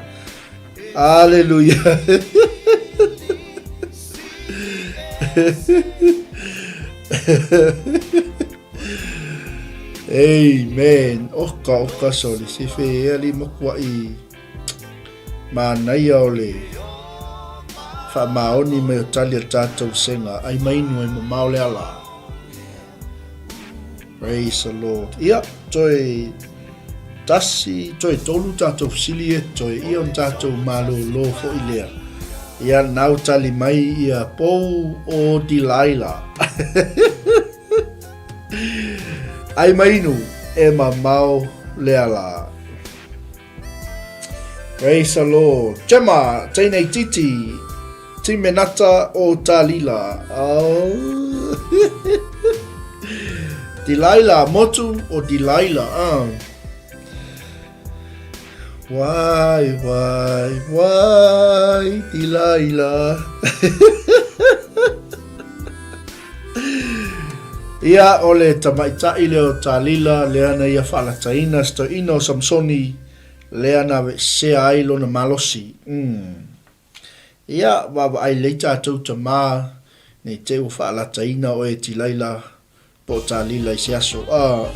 Aleluia. Amen. Oka, oka, soli. Se fe e ali makuaʻi manaia o le faamaoni mai o tali a tatou senga. Ai mainu ai mamao le ala. Praise the Lord. Ia, toe tasi, toe tolu tatou fesili e toe ia ona tatou malōlō foi lea. Ia, nau tali mai ia pou o Delilah. Ai mainu e mamao le ala. Praise the Lord. Gemma, teinei titi, Timenata o Talila. Oh. Delilah, motu o Delilah. Ah. Wai, wai, wai, Delilah. Ia, o le tamaitai lea o Talila, lea na ia faalataina se toeaina o Samsoni, lea na aveesea ai lona malosi. Mm. Ia, vaavaai lelei tatou tamā, nei te ua faalataina oe e Tilaila, po o Talila i se aso. Ah.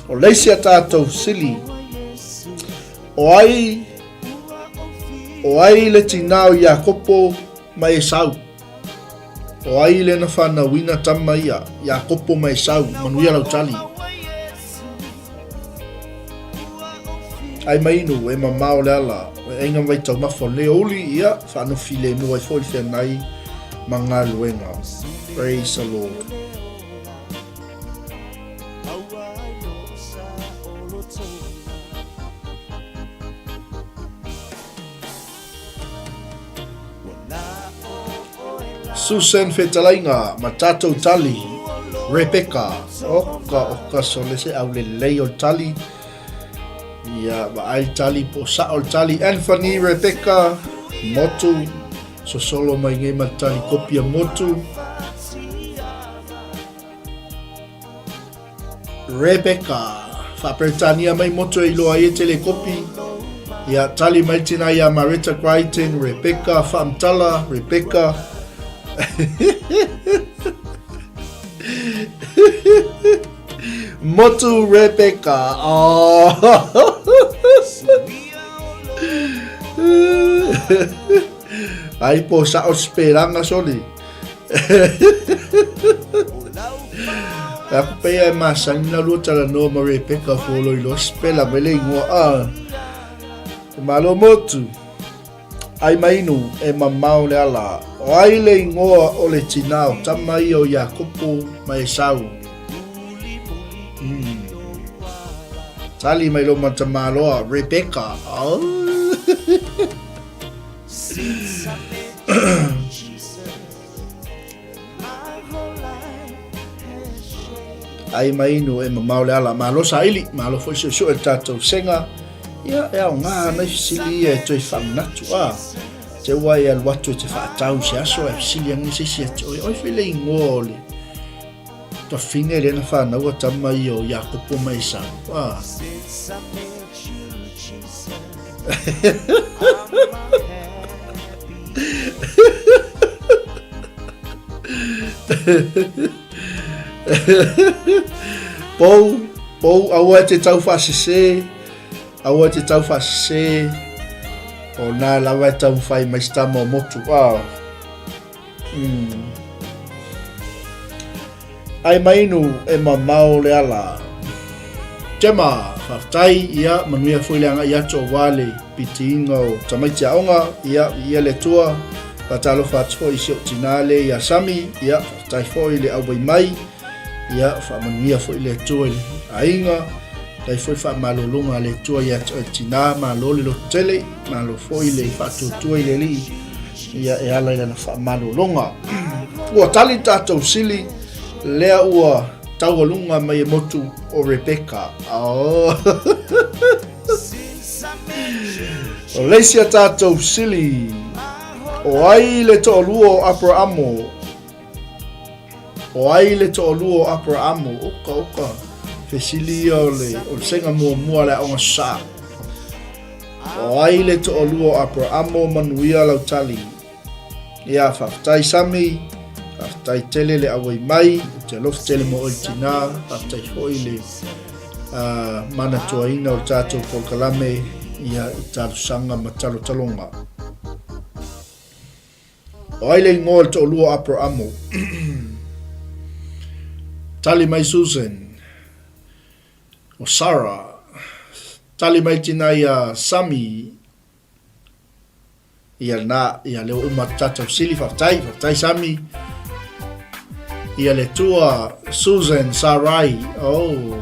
O le isi a tatou sili, o ai, o ai le tinā o Iakopo ma Esau? O ai lea na fanauina tama ia, Iakopo ma Esau, manuia lau tali. Ai mai inu, e mamao le ala, e aiga ma vaitaumafa o lenei aoauli, ia, faanofi lemu ai foi le feagai ma galuega. Praise the Lord. Susan Fetalaiga ma tatou tali Rebecca oka oka sole se au lelei o le tali ia vaai le tali po o sao le tali Anthony Rebecca Motu sosolo mai nei ma le tali kopia motu Rebecca, Faa-Peretania mai motu e iloa ai e telekopi. Ia, tali mai tina ia Mareta Crichton, Rebecca, Faamatala, Rebecca. Motu Rebecca. Oh. Ai po sa o spelanga soli. Aku peia e masani na lua talanoa ma Rebecca Folo i loa spela mai le ingoa a. E malo motu. Ai mainu e mamao le ala. O ai le ingoa o le tina o tama ia o Iakopo ma Esau. Tali mai lo matamaloa Rebecca. Oh. Ai mai inu e mamao le ala. Malo saili, malo foi suesue le tatou senga. Ia, e aoga nai fesili ia e toe faamanatu. A, te ua e alu atu e te faatau se aso e fesili ane se isi atu. Oi, oi foi le ingoa o le tafine lea na whānaua tama ia o Iakopo ma Esau. A. Pou, pou, aua e te tau whaasese, aua e te tau whaasese, o nā lava e tau whai mai tama o motu. Ah. Ai mainu e mamao le ala. Gemma, faafetai, ia, manuia foi le agai atu aua le pitiiga o tamaiti aoga, ia, viia le Atua, faatalofa atu foi i si ou tinā le ia Sami, ia, faafetai foi le auai mai, ia, faamanuia foi le Atua i le aiga, faafetai foi faamalologa a le Atua ia te oe le tinā, malo le lototele, malo foi le faatuatua i le Alii, ia e ala i lana faamalologa. Ua tali le tatou sili, lea ua taualuga mai e motu o Rebecca. Oh. O le isi a tatou sili, o ai le toalua o Aperamo? O ai le toalua o Aperamo? Oka, oka. Fesili ia o le, o le sega muamua le aoga sa. O ai le toalua o Aperamo manuia lau tali? Ia, faafetai Sami, faafetai tele le auai mai, ou te alofa tele mo oe tinā, faafetai foi le uh, manatuaina o le tatou polokalame ia i talosaga ma talotaloga. O ai le ingoa o le toalua o Aperamo? Tali mai Susan. O Sarah. Tali mai tina ia Sami. Ia na, ia lea ua uma atu tatou sili, faafetai, faafetai Sami. Ia le tua Susan Sarai. Oh.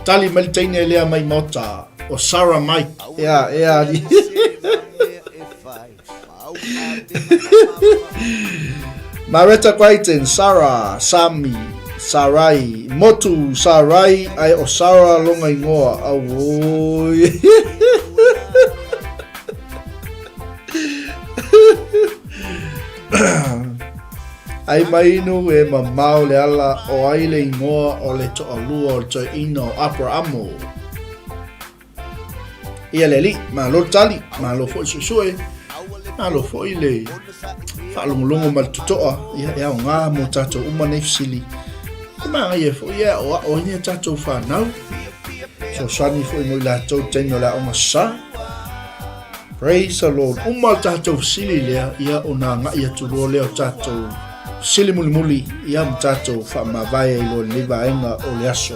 Tali mai le teine lea mai Maota, o Sarah Mike. Ea, ea. Mareta Crichton, Sarah, Sami, Sarai, Motu, Sarai, ai o Sarah longa ingoa. Auoi. Ai mainu e mamao le ala o ai le ingoa o le toalua o le toeaina o Aperamo. Ia le alii, malo le tali, malo foi le suesue, malo foi le faalogologo ma le totoa, ia e aoga mo tatou uma nei fesili. E manaia foi e aʻoaʻo ai ni a tatou fanau. Fesoasoani foi mo i latou i taimi o le aoga sa. Praise the Lord. Uma le tatou fesili lea, ia ona agai atu loa lea o tatou fesili mulimuli, ia ma tatou faamavae ai loa i lenei vaega o le aso.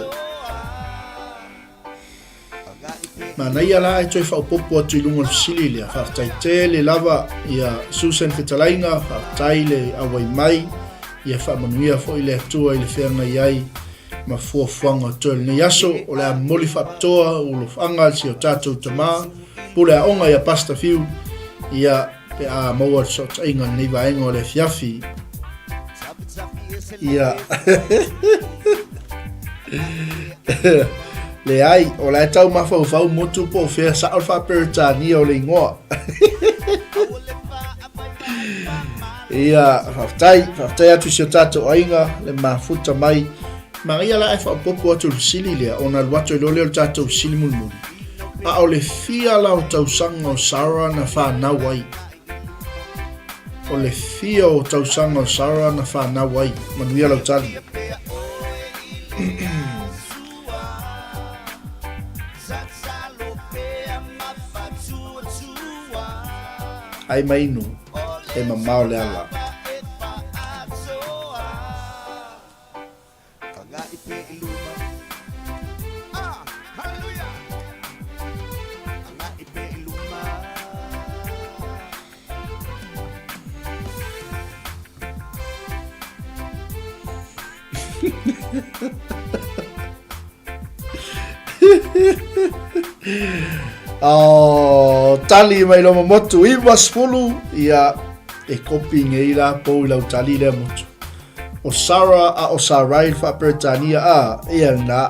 Manaia la ae toe faaopoopo atu i luga o le fesili lea. Faafetai tele lava ia Susan Fetalaiga, faafetai le auai mai, ia faamanuia foi le Atua i le feagai ai ma fuafuaga o toe lenei aso. O le a momoli faapitoa ulofaga si o tatou tama, pule aoga ia Pastor Fiu, ia pe a maua le fesootaiga i lenei vaega o le afiafi. Ia. Leai, o la e tau mafaufau motu po o fea sao le faa-Peretania o le igoa. Ia, faafetai, faafetai atu i si o tatou aiga le mafuta mai. Manaia la ae faaopoopo atu i le fesili lea, ona alu atu ai loa lea o le tatou fesili mulimuli. A o le fia la o tausaga o Sarah na fanau ai? O le fia o tausaga o Sarah na fanau ai? Manuia lau tali. Ai mainu, e mamao le ala. Oh, tali mai loma motu 90 ia e kopi ngei la pou i lau tali lea motu. O Sarah a o Sarai le faa-Peretania a, ia na.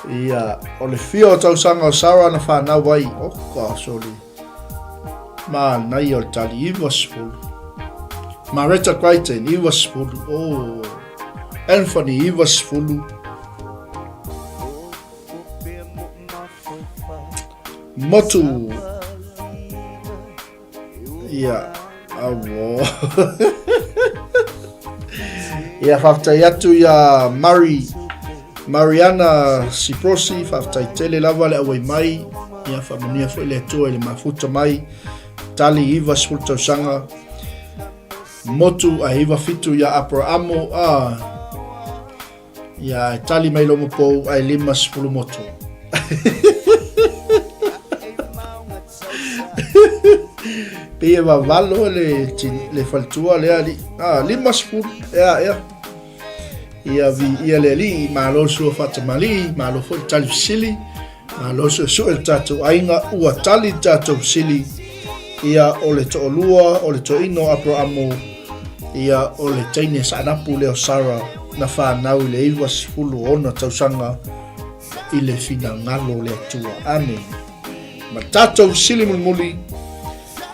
Ia, o le fia o tausaga o Sarah na whanau ai, o oh, ka soli. Manaia o le tali, 90. Maretta Crichton, 90. Oh. Anthony, 90. Motu. Ia, auō. Ia, faafetai atu ia Mari, Mariana Siprosi, faafetai tele lava le auai mai. Ia, faamanuia foi le Atua i le mafuta mai. Tali 90 tausaga. Motu ae 97 ia Aperamo, a. Ia, e tali mai loma pou ae 50 motu. Pei e vavalo le, le faletua lea alii. Ah, 50, ea, ea. Ia vi ia le alii, malo le sua faatamalii, malo foi le tali fesili, malo suesue le tatou aiga, ua tali le tatou fesili. Ia o le toalua, o le toeaina o Aperamo, ia o le teine saanapu lea o Sara na fanau i le 96 tausaga i le finagalo o le Atua. Amene. Ma tatou sili mulimuli,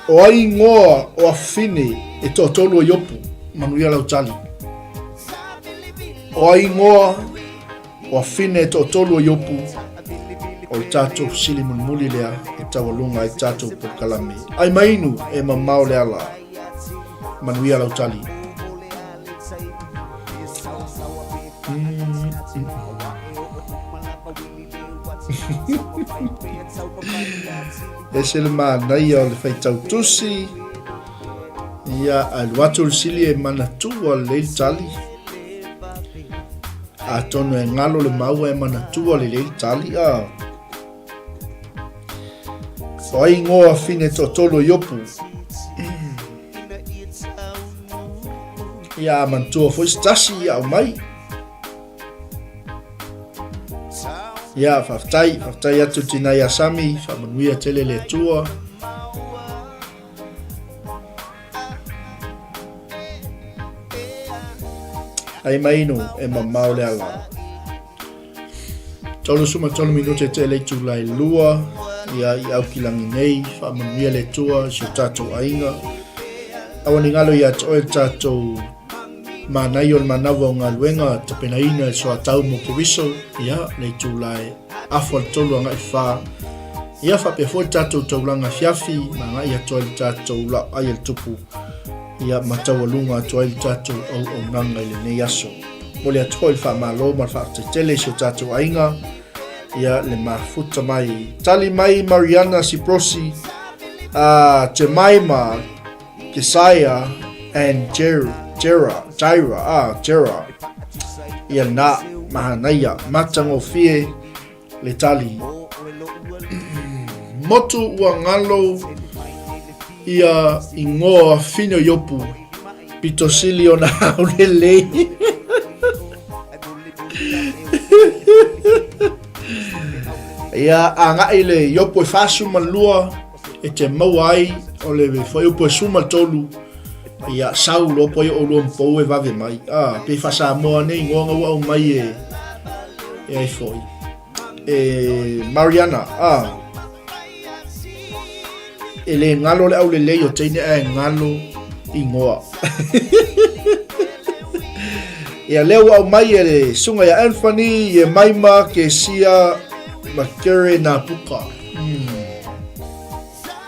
o ai ingoa o afafine e toatolu o Iopu, manuia lau tali. O ai ingoa o afafine e toatolu o Iopu, o le tatou sili mulimuli lea e taualuga ai tatou polokalame. Ai mainu e mamao le ala. Manuia lau tali. Ese le manaia o le faitau tusi. Ia, alu atu le sili e manatua lelei le tali. Atonu e ngalo le maua e manatua lelei le tali. A. O ai ingoa fine toatolu o Iopu. Ia, a manatua foi se tasi, ia au mai. Ia, faafetai, faafetai atu tina ia Sami, faamanuia tele le Atua. Ai mainu e mamao le ala. 33 minute te le itula e lua ia i Aukilangi nei, faamanuia le Atua i si o tatou aiga. Aua ne i galo ia te oe le tatou manaia o le manawa o galuega tapenaina e soatau mo Keriso, ia le itula e afa o le tolu agai fa. Ia faapea foi le tatou taulaga afiafi ma agai atu ai le tatou laoai a le tupu ia ma taualuga atu ai le tatou auaunaga i lenei aso. Momoli atu foi le faamalo ma le faafetai tele i si o tatou aiga. Ia le mafuta mai. Tali mai Mariana Siprosi, uh, Jemima, Kesaia and Jer, Jera, Jaira, ah, Jera. Ia na, mahanaia, matangofie le tali. Motu ua ngalo ia ingoa fine o Iopu, pito sili ona aulelei. Ia agai le Iopu e 42 e te maua ai o le fuaiupu e 13 ia sau loa po ai o oulua ma pou e vave mai. Ah, pei faa-Samoa nei igoa nga ua aumai e e ai foi. E Mariana, ah. E le galo le aulelei o teine ae galo igoa. Ia lea ua aumai e le susuga ia Anthony, Iemaima, Kesia, ma Kere Napuka. Mm.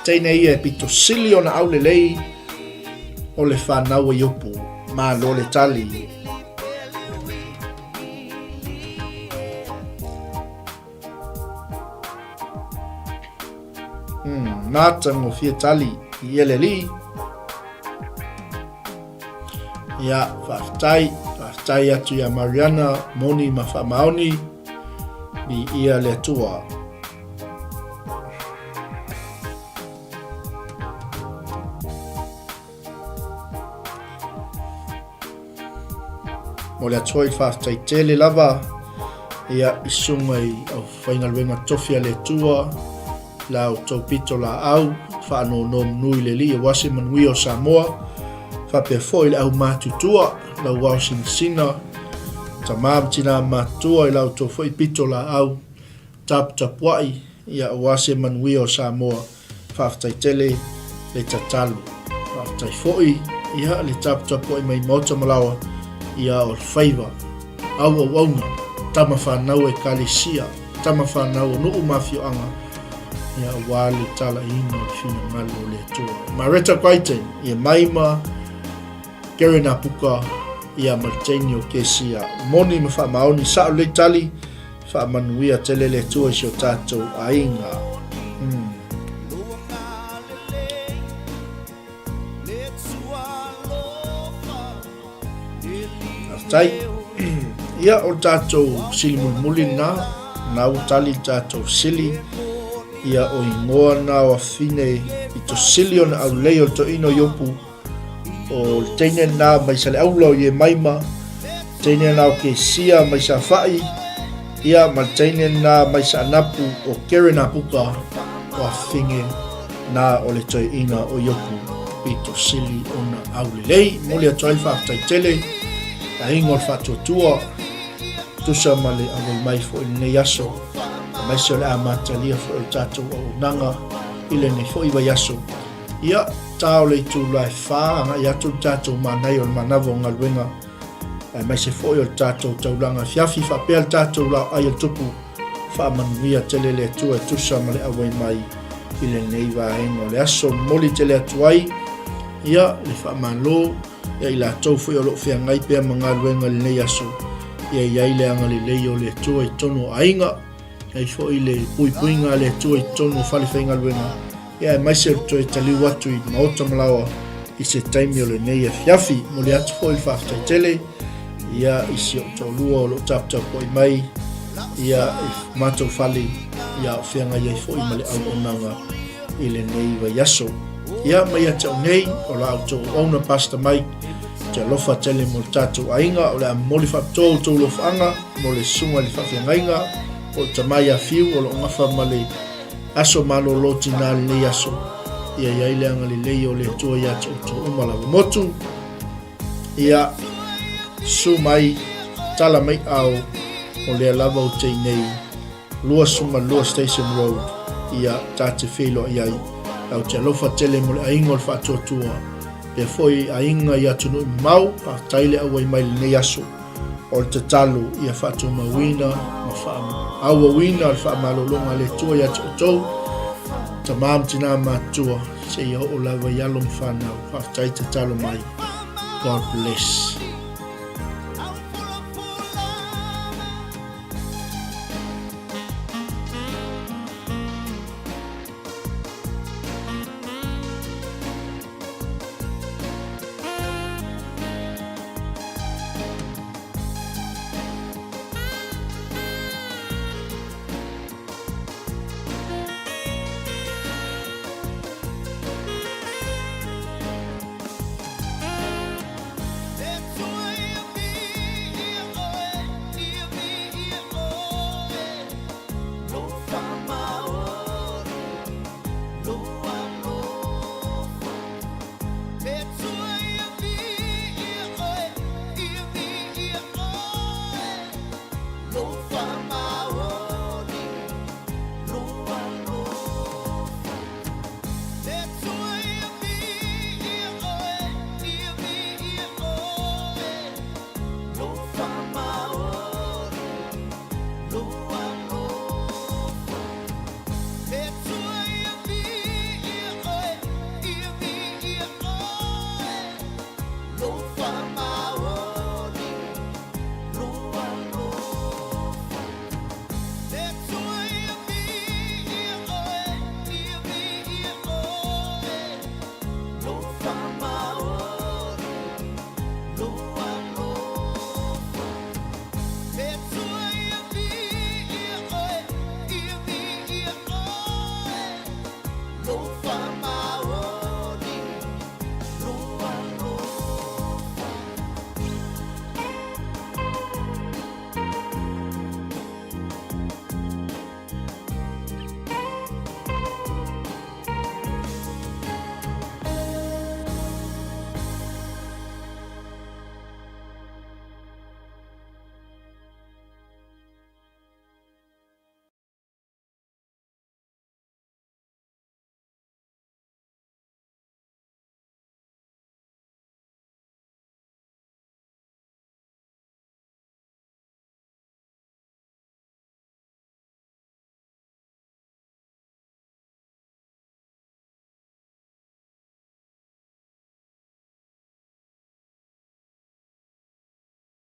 Teine ia e pito sili ona aulelei o le whanau e Iopu. Malo le tali. Mm, matagofie tali i ele alii. Ia, faafetai, faafetai atu ia Mariana, Moni ma Faamaoni, mi ia le Atua. Mo le Atua i faafetai tele lava, ia i susuga i aufaigaluega tofi a le Atua, la outou pito laau, faanonomanu i le Alii aua se manuia o Samoa, faapea foi le aumatutua, lau ao sinasina, tama ma tina matutua i la outou foi pito laau, taputapuai, ia aua se manuia o Samoa. Faafetai tele le tatalo. Faafetai foi ia le taputapuai mai Maota Malawa ia o le faiva au auauna, tama fanau ekalesia, tama fanau o nuu ma afioaga ia aua le talaiina o le finagalo o le Atua. Mareta Crichton, ia mai ma Karen Apuka, ia ma le teine o Kesia. Moni ma faamaoni, sao lelei tali, Faamanuia tele le Atua i si o tatou aiga. Mm. Faafetai. Ia, o le tatou sili mulimuli lena, na ua tali le tatou sili, ia o igoa na o afine i to sili ona aulei o le toeaina o Iopu, O le teine lena mai Saleaula o Iemaima, teine lena o Kesia mai Safa'i, ia ma le teine lena mai Saanapu o Kerenapuka, o Afafine na o le toeaina o Iopu pito sili ona aulelei. Momoli atu ai le faafetai tele i aiga o le faatuatua, tusa ma le auai mai foi i lenei aso, aemaise o le amatalia foi o le tatou auaunaga i lenei foi vaiaso. Ia, ta o le itula e whā, agai atu le tatou manaia o le manava o galuega, aemaise foi o le tatou taulaga afiafi faapea le tatou laoai o le tupu, faamanuia tele le Atua e tusa ma le auai mai i lenei vaega o le aso. Momoli tele atu ai, ia, le faamalo, ia i latou foi o lo o feagai pea ma galuega i lenei aso, ia i ai le agalelei o le Atua i totonu o aiga, ai foi le puipuiga a le Atua i totonu o falefaigaluega, Ia, aemaise o le toe taliu atu i Maota Malaoa i se taimi o lenei afiafi. Momoli atu foi le faafetai tele ia i si ou toalua o lo o taputapuai mai ia i matou fale ia o feagai ai foi ma le auaunaga i lenei vaiaso. Ia, mai ia te au nei, o la outou auauna Pastor Mike, te alofa tele mo le tatou aiga, o le a momoli faapitoa outou alofaaga mo le susuga i le faafeagaiga o le tama ia Fiu o lo o gafa ma le Aso malolo tina lenei aso, ia i ai le agalelei o le Atua ia te outou uma lava. Motu, ia, su mai, tala mai ao, o lea lava ou te i nei, 22 Station Road, ia, ta te feiloai ai, lau te alofa tele mo le aiga o le faatuatua, pea foi aiga i atunuu mamao, faafetai le auai mai lenei aso. O le tatalo ia faatumauina ma faaauauina le faamalologa a le Atua ia te outou, tama ma tina matutua, seia oo lava i alo ma fanau. Faafetai tatalo mai. God bless.